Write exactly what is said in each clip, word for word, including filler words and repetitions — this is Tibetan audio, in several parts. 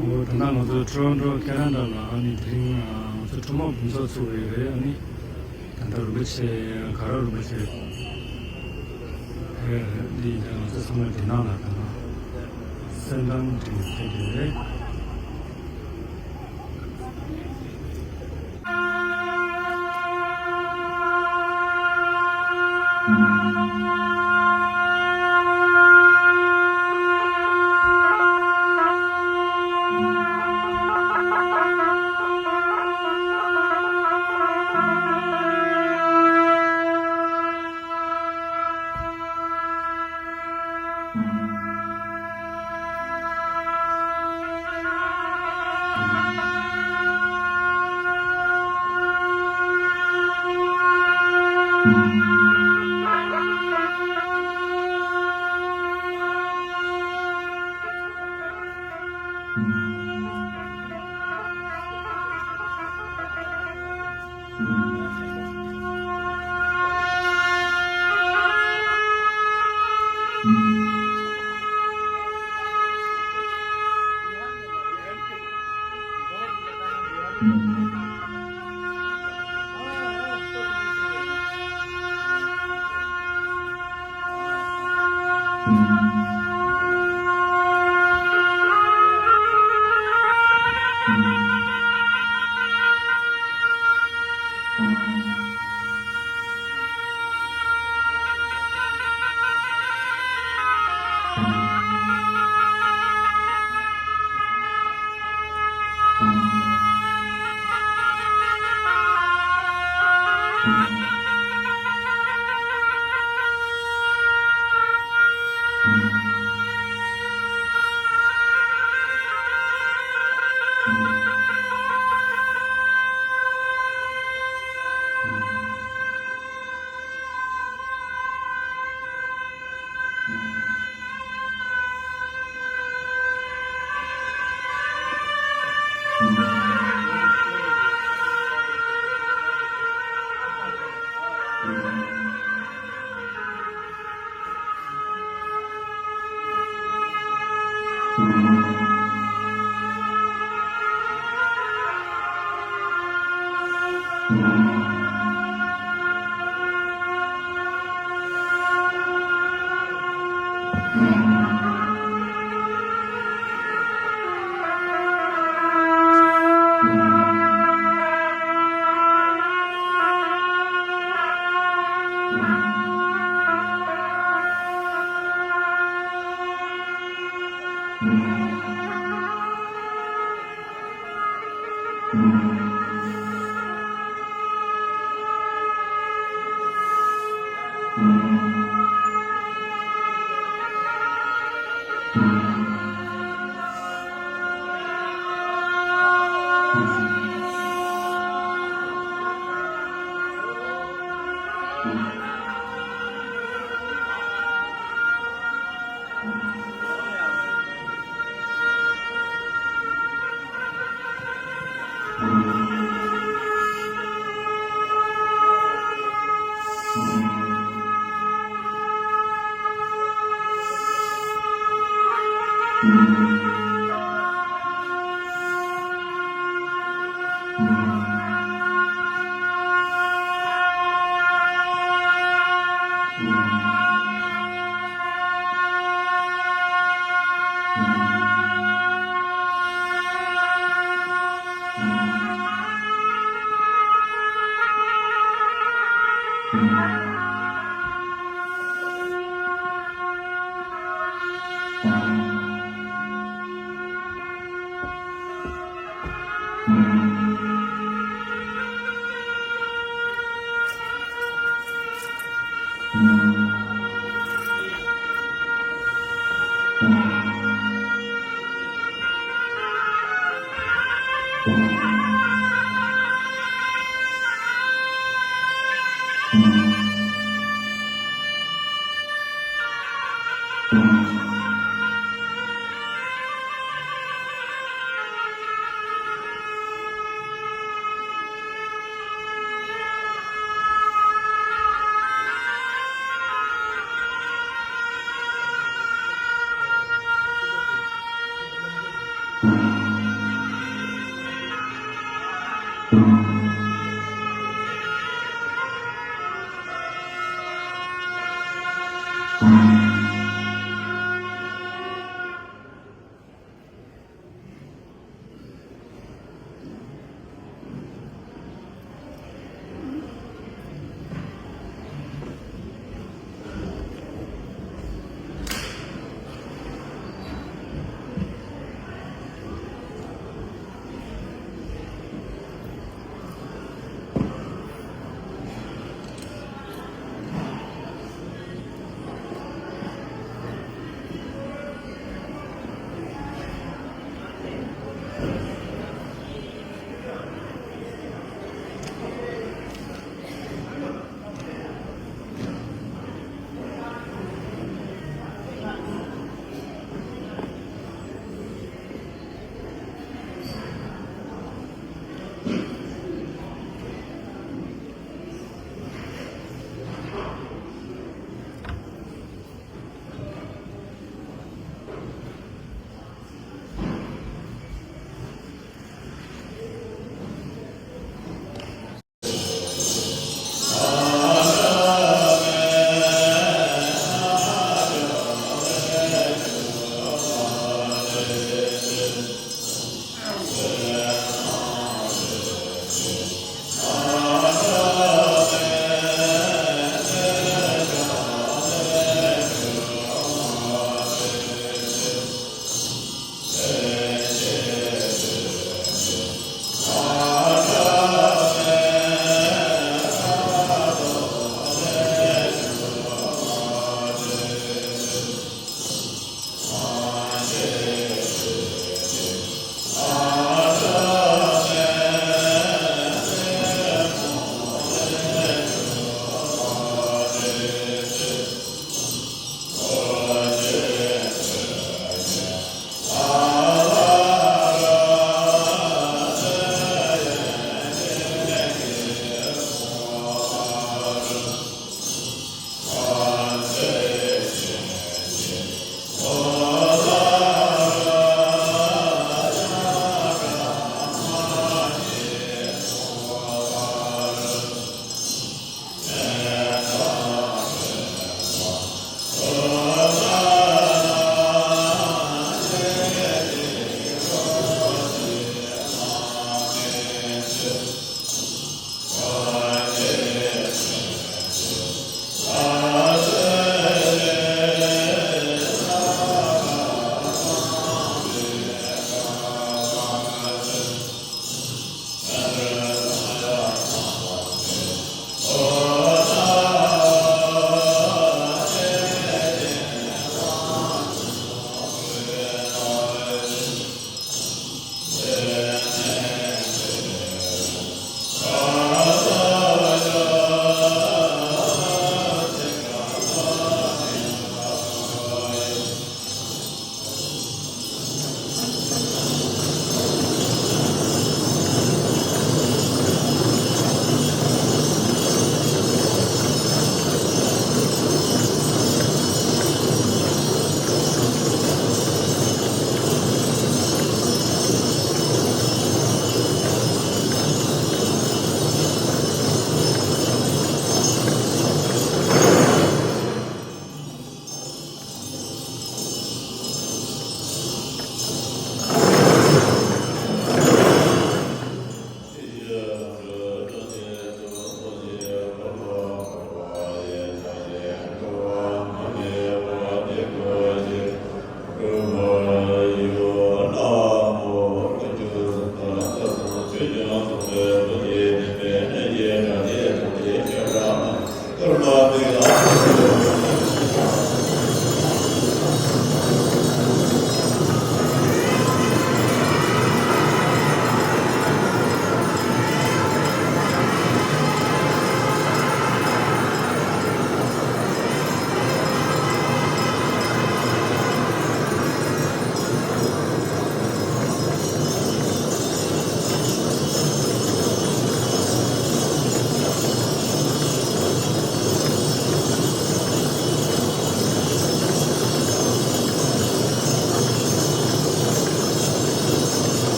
འོ་ད་ལྟ་ང་ཚོ་ཊོ་རོན་ཊོ་ཁེ་ན་ཌ་ལ་ཨ་ནི་དེ་རིང་ང་ཚོ་ཁྲོམ་སྐོར་འགྲོ་ཚུགས་ཡོད་རེད། ཨ་ནི་ད་ལྟ་རིན་པོ་ཆེ་ག་ར་རིན་པོ་ཆེ་ཕེབས་རེད། འདི་ཡིན་ཙང་ང་ཚོ་ཚང་མ་འདི་ནང་ལ་ད་ལྟ་གསན་སྟངས་དེ་ཕེབས་ཀྱི་རེད།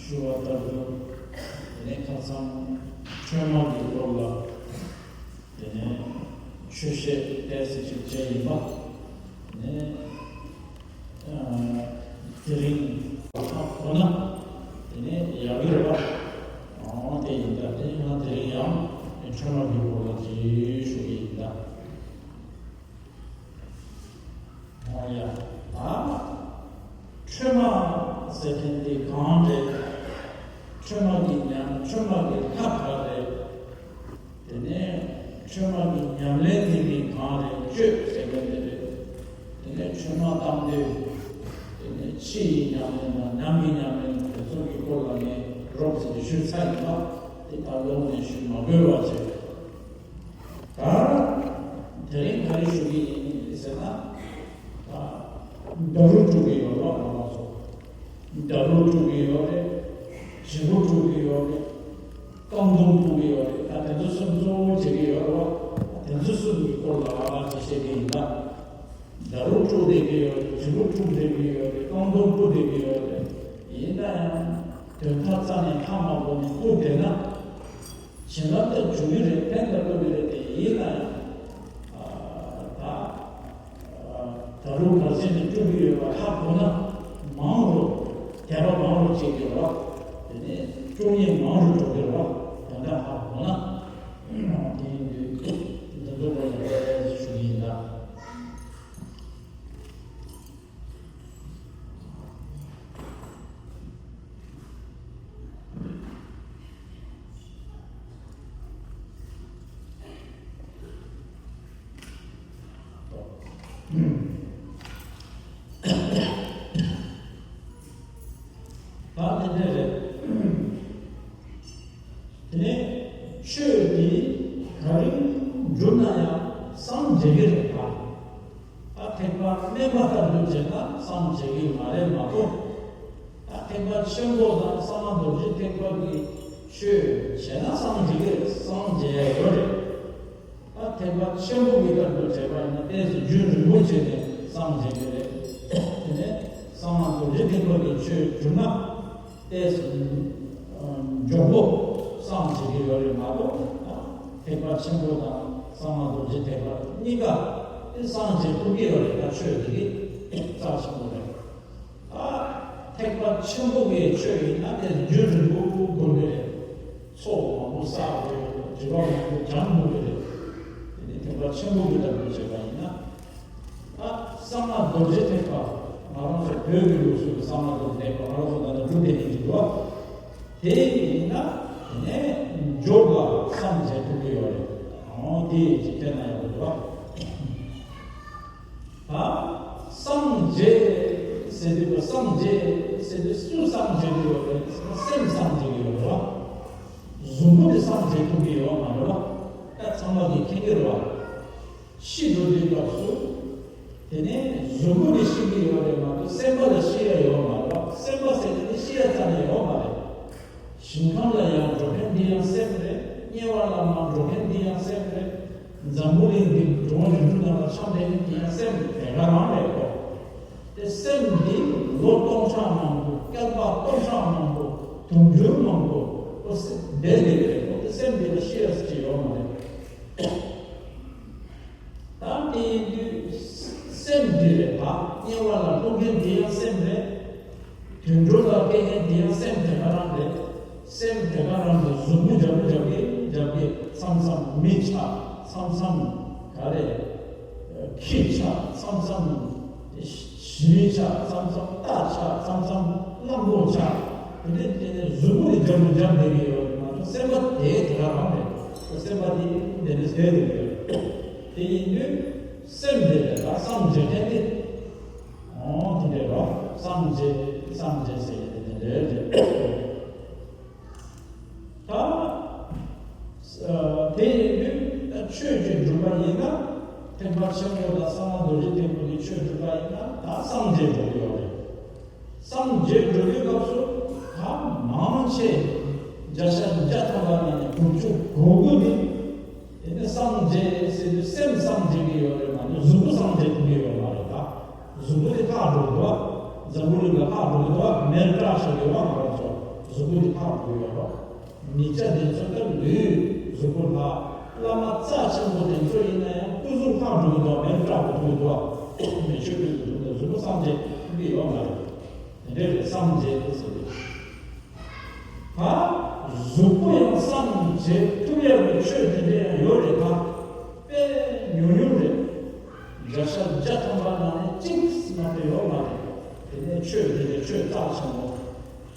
ཞུ་བ་ལྟར་དུ། དེ་ནས་ཁ་སང་ཁྲོས་མ་གི་སྐོར་ལ། དེ་ནས་ཆོས་བཤད་ཏོག་ཙམ་ཅིག་བྱས་ཡིན་པ། དེ་ནས་ཨ་དེ་རིང་ཧ་གོ་ན་དེ་ནས་ཡག་གི་རེད་པ། འོ་དེ་ཡིན་ད། དེ་ང་དེ་རིང་ཡང་ཁྲོས་མ་གི་སྐོར་ལ་ཅིག་ཞུ་གི་ཡིན་ད། འོ་ཡ། ད་ཁྲོས་མ་ཟེར་མཁན་དེ་གང་རེད། ཁྲོས་མ་གི་ཉམས། ཁྲོས་མ་གི་ལྷ་ག་རེད། དེ་ནས་ཁྲོས་མ་གི་ཉམས་ལེན་དེ་གི་གང་རེད། གཅོད་ཟེར་མཁན་དེ་རེད། དེ་ནས་ཁྲོས་མ་བཏང་དུས། དེ་ནས་ཕྱི་ཡི་ཉམས་ལེན་དང་ནང་གི་ཉམས་ལེན་དེ་ཚོ་གི་སྐོར་ལ་ངས་རོབ་ཙམ་ཞུས་ཚར་ཡིན་པ། དེ་ད་ལོག་ནས་ཞུ་མ་དགོས་པ་བྱས། ད་དེ་རིང་ག་རེ་ཞུ་གི་ཡིན་ཟེར་ན། ད་ཌཱ་རུ་དཀྲུག་གི་ཡོད་རེད་པ། ང་རང་ཚོ་ཌཱ་རུ་དཀྲུག་གི་ཡོད་རེད། བྱི་རུ་དཀྲུག་གི་ཡོད་རེད། རྐང་དུང་དཀྲུག་གི་ཡོད་རེད། ད་དེ་ཚོ་གསུམ་གཙོ་བོ་བྱེད་ཀྱི་ཡོད་རེད་པ། དེ་ཚོ་གསུམ་གྱི་སྐོར་ལ་ཨ་ཅིག་བཤད་ཀྱི་ཡིན་ད། ཌཱ་རུ་དཀྲུག་བསྡད་ཀྱི་ཡོད་རེད། བྱི་རུ་དཀྲུག་བསྡད་ཀྱི་ཡོད་རེད། རྐང་དུང་དཀྲུག་བསྡད་ཀྱི་ཡོད་རེད། ཡིན་ན་ཡང་དོན་དག་རྩ་ནས་ཧ་མ་གོ་ནས་དཀྲུག་བསྡད་ན། བྱིན་རླབས་དེ་འཇུག་གི་རེད། ཕན་ལ་ཐོགས་ཀྱི་རེད་དེ། ཡིན་ན་ཡང་ཨ་ད་ཨ་ད་རུང་ག་རེ་བྱས་ནས་དཀྲུག་གི་ཡོད་པ་ཧ་གོ་ན། མང་རུ་དད་པ་མང་རུ་བྱེད་ཀྱི་རེད་པ། དེ་ནས་དཀྲུག་མཁན་མང་རུ་འགྲོ་གི་རེད་པ། དོན་དག་ཧ་གོ་ན། དེ་ཡིན་དུས་འདི་ཚོ་སྐོར་ལ་ཞུ་གི་ཡིན་ད། ད་དེ་འདྲ་རེད། དེ་ནས་ཆོས་འདི་ག་རེ་བསྒྲུབ་ན་ཡང་སངས་རྒྱས་ཀྱི་རེད་པ། ད་ཐེག་པ་དམན་པ་ལྟར་དུ་བྱས་ན་སངས་རྒྱས་ཀྱི་མ་རེད་མ་གཏོགས། ད་ཐེག་པ་ཆེན་པོ་དང་གསང་སྔགས་རྡོ་རྗེ་ཐེག་པ་གི་ཆོས་བྱས་ན་སངས་རྒྱས་ཀྱི། སངས་རྒྱས་ཡོད་རེད། ད་ཐེག་པ་ཆེན་པོ་གི་ལྟར་དུ་བྱས་པ་ཡིན་ན་ཏོག་ཙམ་རྒྱུན་རིང་པོ་བྱས་ནས་སངས་རྒྱས་ཀྱི་རེད། དེ་ནས་གསང་སྔགས་རྡོ་རྗེ་ཐེག་པ་གི་ཆོས་བསྒྲུབ་ན། ཏོག་ཙམ་མགྱོགས་པོ་སངས་རྒྱས་ཀྱི་ཡོད་རེད་མ་གཏོགས། ཐེག་པ་ཆེན་པོ་དང་གསང་སྔགས་རྡོ་རྗེ་ཐེག་པ་གཉིས་ཀ་དེ་སངས་རྒྱས་ཐུབ་ཀྱི་ཡོད་རེད། ད་ཆོས་དེ་གི་རྩ་ཆེན་པོ་རེད། ད་ཐེག་པ་ཆེན་པོ་གི་ཆོས་ཡིན་ན་དེ་རྒྱུན་རིང་པོ་དགོས་ཀྱི་རེད། ཚོགས་མང་པོ་བསགས་དགོས། སྒྲིབ་པ་མང་པོ་སྦྱང་དགོས་ཀྱི་རེད། དེ་ནས་ཐེག་པ་ཆེན་པོ་གི་ལྟ་བུ་བྱས་པ་ཡིན་ན། ད་གསང་སྔགས་རྡོ་རྗེ་ཐེག་པ། ང་རང་ཚོ་བོད་ཀྱི་ལུགས་སྲོལ་གྱི་གསང་སྔགས་རྡོ་རྗེ་ཐེག་པ། ང་རང་ཚོ་ད་ལྟ་སྒྲུབ་བསྡད་ཀྱི་འདུག་བ། དེ་ཡིན་ན་དེ་ནས་མགྱོགས་པ་སངས་རྒྱས་ཐུབ་ཀྱི་ཡོད་རེད། འོ་དེ་ཅིག་དཔེར་ན་ཡག་པོ་འདུག་བ། ད་སངས་རྒྱས་ཟེར་དུས། སངས་རྒྱས་ཟེར་དུས་སུ་སངས་རྒྱས་ཀྱི་ཡོད་རེད། སེམས་སངས་རྒྱས་ཀྱི་ཡོད་རེད་བ། གཟུགས་པོ་དེ་སངས་རྒྱས་ཐུབ་ཀྱི་ཡོད་མ་རེད་བ། ད་ཚང་མ་གིས་མཁྱེན་གྱི་རེད་བ། ཤི་འགྲོ་དུས་སྐབས་སུ། དེ་ནས་གཟུགས་པོ་དེ་ཤི་གི་ཡོད་རེད་མ་གཏོགས་སེམས་པ་ལ་ཤི་ཡ་ཡོད་མ་རེད་བ། སེམས་པ་ཟེར་དེ་ནི་ཤི་ཡ་རྩ་ནས་ཡོད་མ་རེད། ཞིང་ཁམས་ལ་ཡང་འགྲོ་མཁན་འདི་ཡང་སེམས་རེད། དམྱལ་བ་ལ་མར་འགྲོ་མཁན་འདི་ཡང་སེམས་རེད། འཛམ་བུ་གླིང་འདི་འགྲོ་བ་རིགས་དྲུག་ནང་ལ་འཁྱམས་བསྡད་མཁན་འདི་ཡང་སེམས་དེ་ག་རང་རེད་ཁོ། དེ་སེམས་འདི་ལོ་སྟོང་ཕྲག་མང་པོ། བསྐལ་པ་སྟོང་ཕྲག་མང་པོ། དུང་ཕྱུར་མང་པོ་ཁོ་སེམས་བསྡད་བསྡད་ཀྱི་རེད་ཁོ། དེ་སེམས་འདི་ལ་ཤི་ཡ་ཟེར་གྱི་ཡོད་མ་རེད། ད་དེ་ཡིན་དུས་སེམས་འདི་རེད། ད་དམྱལ་བ་ལ་ལྷུང་མཁན་འདི་ཡང་སེམས་རེད། དུད་འགྲོ་ལ་སྐྱེ་མཁན་འདི་ཡང་སེམས་དེ་ག་རང་རེད། སེམས་དེ་ག་རང་གི་གཟུགས་པོ་རྒྱབ་རྒྱབ་ཀྱི་རྒྱབ་ཀྱི་མཚམས་མཚམས་མི་ཆགས། མཚམས་མཚམས་ག་རེ་ཁྱི་ཆགས། མཚམས་མཚམས་ཞི་མི་ཆགས། མཚམས་མཚམས་རྟ་ཆགས། མཚམས་མཚམས་གླང་པོ་ཆགས། དེ་འདྲ་དེ་ནས་གཟུགས་པོ་དེ་རྒྱབ་རྒྱབ་བསྡད་ཀྱི་ཡོད་རེད་མ་གཏོགས་སེམས་པ་དེ་དེ་ག་རང་རེད། སེམས་པ་དེ་དེ་འདྲ་བསྡད་ཀྱི་ཡོད་རེད། དེ་ཡིན་དུས་སེམས་དེ་རེད། ད་སངས་རྒྱས་མཁན་དེ། འོ་དེ་འདྲ་རོ། སངས་རྒྱས། སངས་རྒྱས་ཟེར་ཡ་དེ་དེ་འདྲ་རེད། ད་ཨ་དེ་ཡིན་དུས་ད་ཆོས་ཅིག་སྒྲུབ་པ་ཡིན་ན། ཐེག་པ་ཆེན་པོ་དང་གསང་སྔགས་རྡོ་རྗེ་ཐེག་པ་གི་ཆོས་སྒྲུབ་པ་ཡིན་ན་ད་སངས་རྒྱས་འགྲོ་གི་ཡོད་རེད། སངས་རྒྱས་འགྲོ་གི་སྐབས་སུ་ད་མང་ཆེ་བརྒྱ་ཆ་བརྒྱ་ཐམ་པ་ནས་དྲུག་ཅུ་གོ་དགུ་ནི། དེ་ནས་སངས་རྒྱས་ཟེར་དུས་སེམས་སངས་རྒྱས་ཀྱི་ཡོད་རེད་མ་གཏོགས་གཟུགས་པོ་སངས་རྒྱས་ཐུབ་ཀྱི་ཡོད་མ་རེད་ད། གཟུགས་པོ་དེ་ལྷག་འགྲོ་གི་འདུག་བ། འཛམ་བུ་གླིང་ལ་ལྷག་འགྲོ་གི་འདུག་བ། མེར་བཀྲ་ཤིས་ཀྱི་བ་ང་རང་ཚོ་གཟུགས་ ལྷག་འགྲོ་ཡོད་རོགས། མི་སྐྱ་དེ་ཚོ་ད་ལུས་གཟུགས་པོ་ལྷག། བླ་མ་རྩ་ཆེན་པོ་དེ་ཚོ་ཡིན་ན་ཡང་སྐུ་གཟུགས་ལྷག་འགྲོ་གི་འདུག་མེ་སྐྲག་གི་འདུག་མེ་མཆོད་ཀྱི་འདུག་གཟུགས་པོ་སངས་རྒྱས་ཐུབ་ཀྱི་ཡོད་མ་རེད། དེ་འདྲ་རེད། སངས་རྒྱས་ཟེར་གི། ད་གཟུགས་པོ་ཡང་སངས་རྒྱས་ཐུབ་ཡག་གི་ཆོས་དེ་འདྲ་ཡང་ཡོད་རེད། ད་དཔེ་ཉུང་ཉུང་རེད། བརྒྱ་ཆ་བརྒྱ་ཐམ་པ་ནང་ནས་གཅིག་མ་གཏོགས་ཡོད་མ་རེད། དེ་ནས་ཆོས་དེ་འདྲ་ཆོས་རྩ་ཆེན་པོ།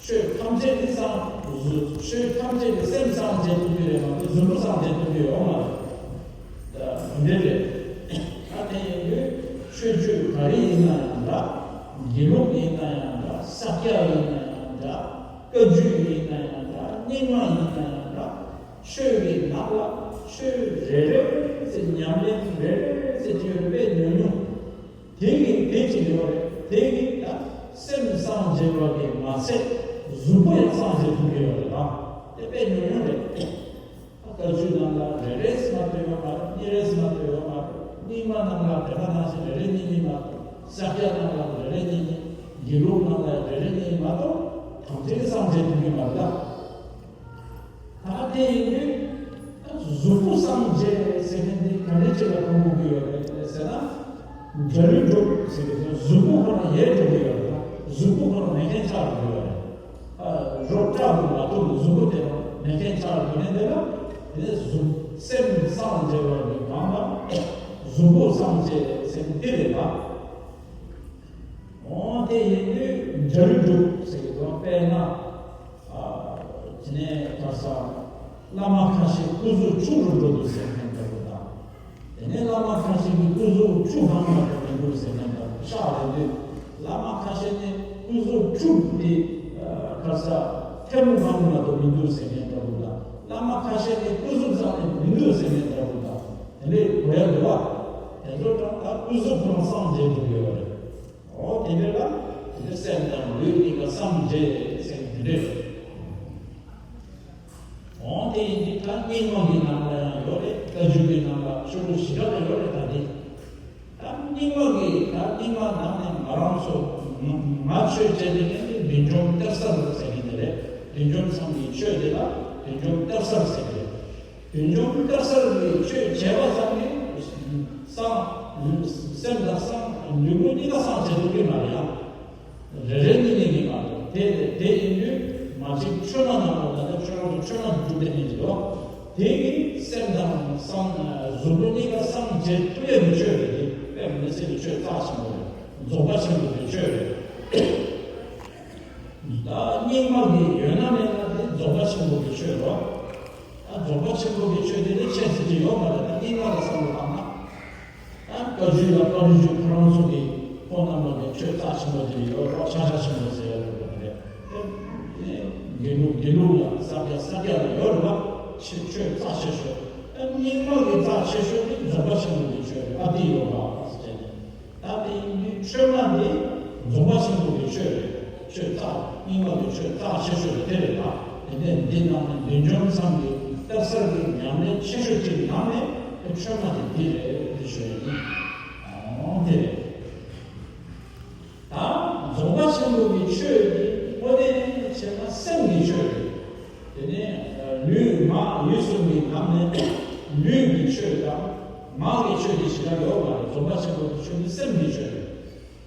ཆོས་ཐམས་ཅད་ཀྱི་སངས། ཆོས་ཐམས་ཅད་ཀྱི་སེམས་སངས་རྒྱས་ཐུབ་ཀྱི་རེད་མ་གཏོགས་གཟུགས་པོ་སངས་རྒྱས་ཐུབ་ཀྱི་ཡོད་མ་རེད། ད་འདི་རེད། ད་དེ་ཡིན་དུས་ཆོས་བརྒྱུད་ག་རེ་ཡིན་ན་ཡང་འདྲ། དགེ་ལུགས་ཡིན་ན་ཡང་འདྲ། ས་སྐྱ་ཡིན་ན་ཡང་འདྲ། བཀའ་བརྒྱུད་ཡིན་ན་ཡང་འདྲ། རྙིང་མ་ཡིན་ན་ཡང་འདྲ། ཆོས་ཀྱི་ནང་ལ་ཆོས་རེ་རེ་ཟེར་ཉམས་ལེན་རེ་རེ་ཟེར་གྱི་ཡོད་རེད། དཔེ་ཉུང་ཉུང་། དེ་གི་དེ་གཅིག་ཡོད་རེད། དེ་གི་ད་སེམས་སངས་རྒྱས་པ་གི་མ་ཚད་གཟུགས་པོ་ཡང་སངས་རྒྱས་ཐུབ་ཀྱི་ཡོད་རེད། ད་དེ་དཔེ་ཉུང་ཉུང་རེད། བཀའ་བརྒྱུད་ནང་ལ་རེ་རེ་ཟེར་མ་གཏོགས་ཡོད་མ་རེད། གཉིས་རེ་ཟེར་མ་གཏོགས་ཡོད་མ་རེད། རྙིང་མ་ནང་ལ་དེ་ག་ནང་བཞིན་རེ་རེ་གཉིས་གཉིས་མ་གཏོགས། ས་སྐྱ་ནང་ལ་རེ་རེ་གཉིས་གཉིས། དགེ་ལུགས་ནང་ལ་རེ་རེ་གཉིས་གཉིས་མ་གཏོགས་ཐམས་ཅད་ཀྱིས་སངས་རྒྱས་ཐུབ་ཀྱི་མ་རེད་ད། ད་དེ་ཡིན་དུས་གཟུགས་པོ་སངས་རྒྱས་ཟེར་མཁན་དེ་ག་འདྲ་ཅིག་ལ་གོ་དགོས་ཀྱི་ཡོད་རེད་ཟེར་ན། འཇའ་ལུས་འགྲུབ་ཟེར་གྱི་སོང་། གཟུགས་པོ་ཁོ་རང་ཡལ་འགྲོ་གི་ཡོད་རེད། གཟུགས་པོ་ཁོ་རང་མེད་མཁན་ཆགས་འགྲོ་གི་ཡོད་རེད། ཨ། རོ་བཀྲག་ཏུ་མ་གཏུབ་གཟུགས་པོ་དེ་མེད་མཁན་ཆགས་འགྲོ་མཁན་དེ་ལ། དེ་ནས་གཟུགས་སེམས་སངས་རྒྱས་པ་གི་གང་ལ་གཟུགས་པོ་སངས་རྒྱས་ཟེར་གྱི་དེ་རེད་ད། འོ་དེ་ཡིན་དུས་འཇའ་ལུས་འགྲུབ་ཟེར་གྱི་འདུག་དཔེར་ན། ཨ། དེ་ནས་ག་ས། བླ་མ་ཁ་ཤས་སྐུ་གཟུགས་ཕྱུག་རུ་འགྲོ་འདུག་ཟེར་མཁན་འདྲ་པོ་དང་། དེ་ནས་བླ་མ་ཁ་ཤས་ཀྱི་སྐུ་གཟུགས་ཕྱུག་གང་མ་འགྲོ་མི་འདུག་ཟེར་མཁན་འདྲ་པོ་ཤག་རེད་དུས། བླ་མ་ཁ་ཤས་ནི་སྐུ་གཟུགས་ཕྱུག་དེ། ཨ། ག་ས། ཐལ་མོ་གང་མ་འགྲོ་མི་འདུག་ཟེར་མཁན་འདྲ་པོ་དང་། བླ་མ་ཁ་ཤས་ནི་སྐུ་གཟུགས་ཙམ་ནས་མི་འདུག་ཟེར་མཁན་འདྲ་པོ་དང་། དེ་འདྲའི་གོ་ཡ་འདུག་བ། དེ་ཚོ་ཀྱང་ད་སྐུ་གཟུགས་ཁོ་རང་སངས་རྒྱས་འགྲོ་གི་ཡོད་རེད། འོ་དེ་འདྲ་ལ་དེ་འདྲ་སེམས་དང་ལུས་གཉིས་ཀ་སངས་རྒྱས་ཟེར་དེ་འདྲ་རེད། འོ་དེ་ཡིན་དུས་ད་རྙིང་མ་གི་ནང་ལ་ཡང་ཡོད་རེད། བཀའ་བརྒྱུད་ཀྱི་ནང་ལ་ཆོས་ལུགས་བཞི་གྲྭ་ལ་ཡོད་རེད། ད་དེ་ད་རྙིང་མ་གི་ད་རྙིང་མ་ནང་ནས་ང་རང་ཚོ་ང་ཆོས་བྱས་ཏེ་ནི་བདུད་འཇོམས་གཏེར་གསར་ཟེར་གྱི་དེ་རེད། བདུད་འཇོམས་ཚང་གི་ཆོས་དེ་ལ་བདུད་འཇོམས་གཏེར་གསར་ཟེར་གྱི་རེད། བདུད་འཇོམས་གཏེར་གསར་གྱི་ཆོས་བྱས་པ་ཙམ་གྱིས་སངས། སེམས་དང་སངས་ལུས་པོ་གཉིས་ཀ་སངས་བྱེད་ཐུབ་ཀྱི་མ་རེད་ཡ། རེ་རེ་གཉིས་གཉིས་ཀྱིས་མ་གཏོགས། དེ་དེ་ཡིན་དུས་མ་གཅིག་ཆོས་མ་ནང་ལོགས་ལ་ད་ཆོས་རང་དུ་ཆོས་མ་སྒྲུབ་པའི་གནས་ཀྱི་ལོ། དེ་གིས་སེམས་དང་སངས་གཟུགས་པོ་གཉིས་ཀ་སངས་བྱེད་ཐུབ་ཡ་གི་ཆོས་རེད། དེ་དཔེ་མི་སྲིད་ཀྱི་ཆོས་རྩ་ཆེན་པོ་རེད། རྫོགས་པ་ཆེན་པོ་གི་ཆོས་རེད། ད་རྙིང་མ་གི་ཡོད་ན་མེད་ན་དེ་རྫོགས་པ་ཆེན་པོ་གི་ཆོས་རོ། ད་རྫོགས་པ་ཆེན་པོ་གི་ཆོས་དེ་ནི་ཁྱད་ཚད་ཅིག་ཡོད་མ་རེད། ད་རྙིང་མ་ལ་བསམ་བློ་བཏང་ན། ད་བཀའ་བརྒྱུད་ལ་བཀའ་བརྒྱུད་ཁོ་རང་ཚོ་གི་ཁོང་རྣམ་པ་གི་ཆོས་རྩ་ཆེན་པོ་དེ་ཡོད་རོ། ཕྱག་རྒྱ་ཆེན་པོ་ཟེར་ཡ་རེད་པ་རེད། དེ་དགེ་ལུགས་དགེ་ལུགས་ལ་ས་སྐྱ་ས་སྐྱ་ལ་ཡོད་རེད་པ། ཆོས་ཆོས་རྩ་ཆེ་ཤོས། ད་རྙིང་མ་གི་རྩ་ཆེ་ཤོས་དེ་རྫོགས་པ་ཆེན་པོ་གི་ཆོས་རེད། ཨ་ཏི་ཡོ་ག་ཟེར་ནས། ད་དེ་ཡིན་དུས་ཆོས་མ་དེ་རྫོགས་པ་ཆེན་པོ་གི་ཆོས་རེད། ཆོས་རྩ། རྙིང་མ་གི་ཆོས་རྩ་ཆེ་ཤོས་དེ་རེད་པ། དེ་ནས་འདི་ནང་ནས་བདུད་འཇོམས་ཚང་གི་གཏེར་གསར་གྱི་ཉམས་ལེན་ཆེ་ཤོས་གཅིག་ནང་ནས་ཆོས་མ་དེ་འདི་རེད་དེ་ཞུ་ཡ་ཡིན། འོ་དེ་རེད། ད་རྫོགས་པ་ཆེན་པོ་གི་ཆོས་དེ་དངོས་གནས་བྱས་ན་སེམས་ཀྱི་ཆོས་རེད། དེ་ནས་ལུས་ངག་ཡིད་གསུམ་གྱི་ནང་ནས་ལུས་ཀྱི་ཆོས་དང་ངག་གི་ཆོས་དེ་ཞེ་དྲག་ཡོད་མ་རེད། རྫོགས་པ་ཆེན་པོ་གི་ཆོས་ནི་སེམས་ཀྱི་ཆོས་རེད།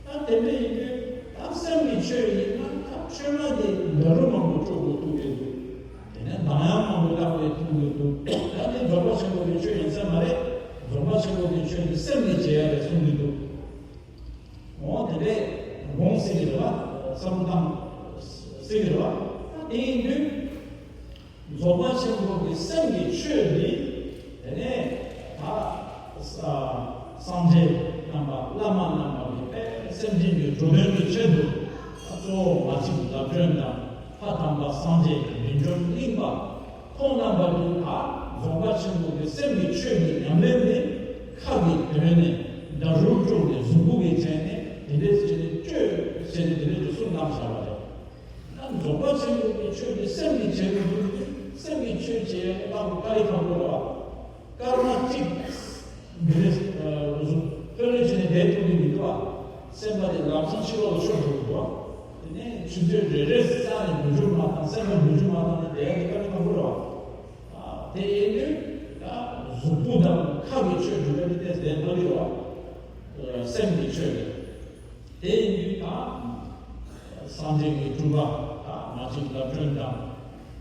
ད་དེ་འདྲ་ཡིན་དུས་ད་སེམས་ཀྱི་ཆོས་ཡིན་ན་ད་ཆོས་མ་དེ་འདྲ་རུ་མང་པོ་སྤྲོ་དགོས་ཐུག་གི་འདུག་དེ་ནས་གདངས་དབྱངས་མང་པོ་བཏང་དགོས་ཐུག་གི་འདུག་ད་དེ་རྫོགས་པ་ཆེན་པོ་གི་ཆོས་ཡིན་ས་མ་རེད། རྫོགས་པ་ཆེན་པོ་གི་ཆོས་དེ་སེམས་ཀྱིས་བྱེད་ཡ་རེད་གསུང་གི་འདུག་འོ་དེ་འདྲས་དགོངས་སྲིད་ཀྱི་རེད་བ། བསམ་བློ་བཏང་སྲིད་ཀྱི་རེད་བ། ད་དེ་ཡིན་དུས་རྫོགས་པ་ཆེན་པོ་གི་སེམས་ཀྱི་ཆོས་འདི། དེ་ནས་ད་སངས་རྒྱས་རྣམ་པ་བླ་མ་རྣམ་པ་གི་དཔེ་སེམས་ཅན་གྱི་འགྲོ་དོན་གྱི་ཆེད་དུ་ད་གཙོ་བོ་མ་གཅིག་ལམ་སྒྲོན་དང་། ཕ་དམ་པ་སངས་རྒྱས་བདུད་འཇོམས་གླིང་པ་ཁོང་རྣམ་པ་གིས་ད་རྫོགས་པ་ཆེན་པོ་གི་སེམས་ཀྱི་ཆོས་ཀྱི་ཉམས་ལེན་དེ་ཁ་གི་དོན་ནས་འདྲ་རུ་དཀྲུགས་ནས་གཟུགས་པོ་གི་བྱས་ནས་དེ་འདྲས་བྱས་ནས་བཅོས་བྱས་ནས་དེ་འདྲས་ཀྱི་གསུང་གནང་བཞག་པ་རེད། ད་རྫོགས་པ་ཆེན་པོ་གི་ཆོས་དེ་སེམས་ཀྱི་བྱེད་དགོས་འདུག་སྟེ། སེམས་ཀྱི་ཆོས་བྱེད་ཡ་དེ་ལྟ་བུ་དཀའ་ལས་ཁག་པོ་རེད་བ། སྐར་མ་གཅིག་འདི་རེད། གཟུགས་ཐོན་ལས་བྱས་ནས་བསྡད་ཐུབ་ཀྱི་མི་འདུག་བ། སེམས་པ་དེ་ལམ་སང་ཕྱི་ལོགས་ལ་ཤོར་འགྲོ་གི་འདུག་བ། དེ་ནས་ཆུ་ཚོད་རེ་རེ་རྩ་ནས་འགུལ་སྐྱོད་མ་བཏང་། སེམས་པ་འགུལ་སྐྱོད་ དེ་ཡིན་དུས་ད་གཟུགས་པོ་དང་ཁ་གི་ཆོས་སྒྲུབ་པའི་ཏེ་ལྡན་པ་རེད་བ། སེམས་ཀྱི་ཆོས་རེད། དེ་ཡིན་དུས་ད་སངས་རྒྱས་ཀྱི་སྤྲུལ་པ་ད་མ་གཅིག་ལབ་སྒྲོན་དང་།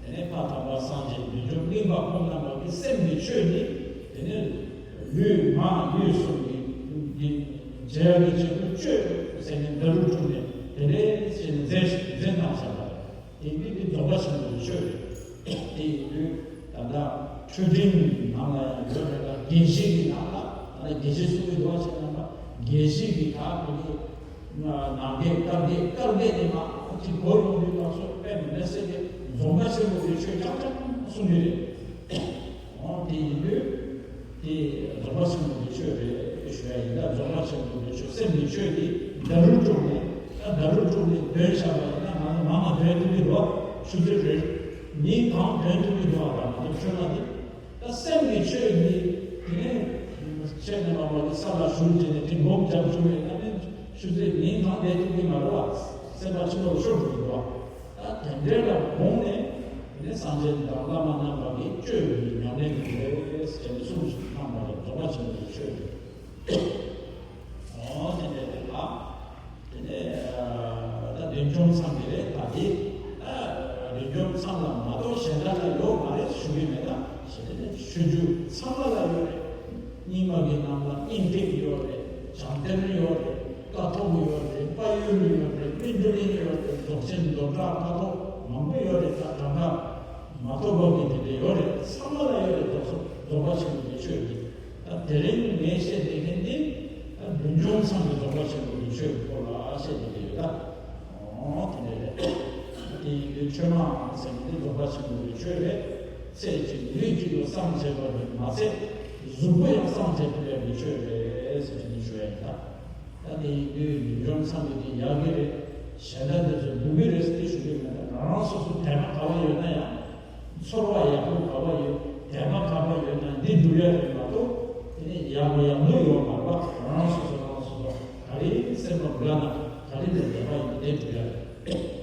དེ་ནས་ཕ་དམ་པ་སངས་རྒྱས་བདུད་འཇོམས་གླིང་པ་ཁོང་རྣམ་པ་གི་སེམས་ཀྱི་ཆོས་ནི། དེ་ནས་ལུས་ངག་ཡིད་གསུམ་གྱི་གི་འབྲེལ་བའི་ཆེད་དུ་གཅོད་ཟེར་ནས་འདི་རུ་བསྒྲུབས་ནས་དེ་འདྲའི་ཆེད་ནས་མཛད་མཛད་གནང་བཞག་པ་རེད། དེ་འདི་ནི་རྫོགས་པ་ཆེན་པོའི་ཆོས་རེད། དེ་ཡིན་དུས་ད་ལྟ་ཆོས་འབྲེལ་ནང་ལ་ཡང་ཡོད་རེད་ལ། དགེ་བཤེས་ཀྱི་ནང་ལ་ད་ལྟ་དགེ་བཤེས་གསུང་གི་འདུག་བ། ཆེ་རྣམ་པ་དགེ་བཤེས་ཀྱི་ད་ཁོ་གི་ནང་གི་བཀའ་བརྒྱད། བཀའ་བརྒྱད་དེ་མ་གཅིག་གོ་ཡོང་དུས་ད་སོ་དཔེ་མི་སྲིད་ཀྱི་རྫོགས་པ་ཆེན་པོ་གི་ཆོས་རྐྱང་རྐྱང་གསུང་གི་རེད། འོ་དེ་ཡིན་དུས་དེ་རྫོགས་པ་ཆེན་པོ་གི་ཆོས་རེད་ཞུ་ཡ་ཡིན་ད། རྫོགས་པ་ཆེན་པོ་གི་ཆོས་སེམས་ཀྱི་ཆོས་དེ་ད་རུ་དཀྲུགས་ནས་ད་ད་རུ་དཀྲུགས་ནས་འདོན་བཞག་པ་ཡིན་ན་ང་ཚོ་མང་ང་འདོན་ཐུབ་ཀྱི་རེད་བ། ཆུ་ཚོད་རེ་ཉིན་གང་འདོན་ཐུབ་ཀྱི་འདུག་བ། ད་ང་ཚོ་ཆོས་ལ་དེ། ད་སེམས་ཀྱི་ཆོས་འདི་དེ་ནས་ཆོས་ནས་མ་མོ་གི་ས་ལ་ཞུགས་བྱས་ནས་དེ་སྒོམ་རྒྱབ་བཅུག་པའི་ན་ནི་ཆུ་ཚོད་ཉིན་གང་བསྡད་ཐུབ་ཀྱི་མ་རེད་བ། སེམས་པ་ཕྱི་ལོགས་ཤོར་འགྲོ་གི་འདུག་བ། ད་དེ་འདྲའི་ལ་དགོངས་ནས་དེ་ནས་སངས་རྒྱས་དང་བླ་མ་རྣམ་པ་གིས་གཅོད་པའི་ཉམས་ལེན་གྱི་ལས་ཟེར་ནས་གསུངས་ཤིང་གནང་བ་རེད། རྫོགས་པ་ཆེན་པོའི་ཆོས་རེད། འོ་དེ་འདྲ་རེད་ལ། དེ་ནས་ད་བདུད་འཇོམས་ཚང་གི་རེད། ད་དེ་བདུད་འཇོམས་ཚང་ལ་མ་གཏོགས་གཞན་དག་ལ་ཡོད་མ་རེད་ཞུ་གི་མེད། ད་གཞན་དག་ནི་ཆོས་བརྒྱུད་ཚང་མ་ལ་ཡོད་རེད། རྙིང་མ་གི་ནང་ལ་སྙིང་ཐིག་ཡོད་རེད། བྱང་གཏེར་ཡོད་རེད། ཀཿཐོག་ཡོད་རེད། དཔལ་ཡུལ་ཡོད་རེད། བཻ་ཌཱུརྱ་ཡོད་རེད། རྫོགས་ཆེན་རྫོགས་སྒྲ་ཀཿཐོག་མང་པོ་ཡོད་རེད། ད་གྲངས་ཀ་མ་ཐོབ་པ་གི་དེ་འདྲ་ཡོད་རེད། ཚང་མ་ལ་ཡོད་རེད། རྫོགས་སོ་རྫོགས་པ་ཆེན་པོའི་ཆོས་ཀྱི། ད་དེ་རིང་ངས་བཤད་བསྡད་མཁན་འདི་ད་བདུད་འཇོམས་ཚང་གི་རྫོགས་པ་ཆེན་པོ་གི་ཆོས་ཀྱི་སྐོར་ལ་བཤད་བསྡད་ཀྱི་ཡོད་ད། འོ་དེ་འདྲ་རེད། དེ་ཡིན་དུས་ཆོས་སྨྲ་ཟེར་མཁན་འདི་རྫོགས་པ་ཆེན་པོ་གི་ཆོས་རེད། ཚེ་གཅིག་ལུས་གཅིག་ཏུ་སངས་རྒྱས་པ་རེད་མ་ཚད་གཟུགས་པོ་ཡང་སངས་རྒྱས་ཐུབ་ཡ་གི་ཆོས་རེད་ཟེར་ནས་ཞུ་ཡ་ཡིན་ད། ད་དེ་ཡིན་དུས་བདུད་འཇོམས་ཚང་གི་དེ་ཡག་གི་རེད། གཞན་དག་དེ་ཚོ་སྡུག་གི་རེད་ཟེར་དེ་ཞུ་གི་མེད། རང་རང་སོ་སོ་དད་པ་ག་བ་ཡོད་ན་ཡང་། ཚོར་བ་ཡག་པོ་ག་བ་ཡོད། དད་པ་ག་བ་ཡོད་ན་འདི་སྒྲུབ་ཡ་རེད་མ་གཏོགས། དེ་ནས་ཡག་མི་ཡག་མི་ཡོད་མ་རེད་པ། རང་རང་སོ་སོ་རང་རང་སོ་སོ་ག་རེ་སེམས་པ་དགའ་ན་ག་རེ་ལ་དད་པ་ཡོད་དེ་སྒྲུབ་ཡ་རེད།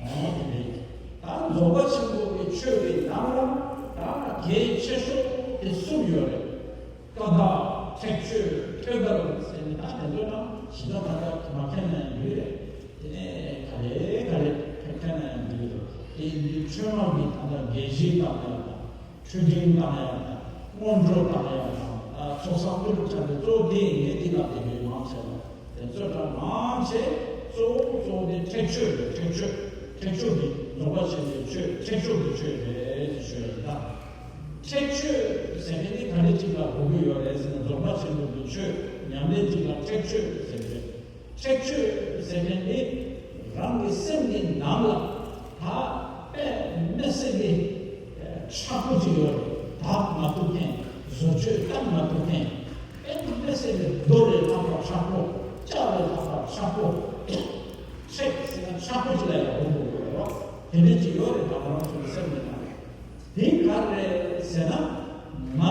འོ་དེ་རེད། ད་རྫོགས་པ་ཆེན་པོ་གི་ཆོས་ཀྱི་ནང་ལ་ད་གལ་ཆེ་ཤོས་དེ་གསུམ་ཡོད་རེད། ཀ་དག་ཁྲེགས་ཆོད་ཐོད་རྒལ་ཟེར་ནས་ད་དེ་ཚོ་ནང་ཞི་ད་ད་ད་མ་མཁྱེན་ན་ཡོད་རེད། དེ་ནས་ག་རེ་ག་རེ་མཁྱེན་ན་ཡོད་རེད། དེ་ཡིན་དུས་ཆོས་སྨྲ་གི་ད་ལྟ་དགེ་བཤེས་དང་ཡང་དང་། ཆོས་འབྲེལ་བཏང་ཡག་དང་། སྔོན་འགྲོ་བཏང་ཡག་དང་། ཚོགས་བསགས་ཀུན་སློང་བྱ་བའི་གཙོ་བོ་དེ་ངས་འདི་ལ་དེ་འདྲའི་མང་ཆེ་བ་དེ་ཚོ་གྲངས་མང་ཆེ་གཙོ་བོ་གཙོ་བོ་དེ་ཁྲེགས་ཆོད་རེད། ཁྲེགས་ཆོད། ཁྲེགས་ཆོད་ཀྱི་རྫོགས་པ་ཆེན་པོའི་ཆོས། ཁྲེགས་ཆོད་ཀྱི་ཆོས་རེད་ཅེས་ཞུ་ཡ་ཡིན་ད། ཁྲེགས་ཆོད་ཟེར་མཁན་དེ་ག་རེ་གཅིག་ལ་གོ་གི་ཡོད་རེད་ཟེར་ན། རྫོགས་པ་ཆེན་པོ་གི་ཆོས་ཉམས་ལེན་གཅིག་ལ་ཁྲེགས་ཆོད་ཟེར་གི་རེད། ཁྲེགས་ཆོད་ཟེར་མཁན་ནི་རང་གི་སེམས་ཀྱི་ནང་ལ་ད་དཔེ་མི་སྲིད་པའི་ཁྲག་པོ་ཅིག་ཡོད་རེད། དག་མ་ཐུབ་མཁན། བཟོ་བཅོས་བཏང་མ་ཐུབ་མཁན། དཔེ་མི་སྲིད་པའི་རྡོ་ལས་ལྷག་པ་ཁྲག་པོ། ལྕགས་ལས་ལྷག་པ་ཁྲག་པོ། ཁྲེགས་ཟེར་ན་ཁྲག་པོ་ཅིག་ལ་ཡང་དགོངས་དགོས་ཡོད་རེད་བ། དེ་འདྲ་ཅིག་ཡོད་རེད། ད་ང་རང་ཚོ་གི་སེམས་ཀྱི་ནང་ལ། དེ་ག་རེ་རེད་ཟེར་ན། ང་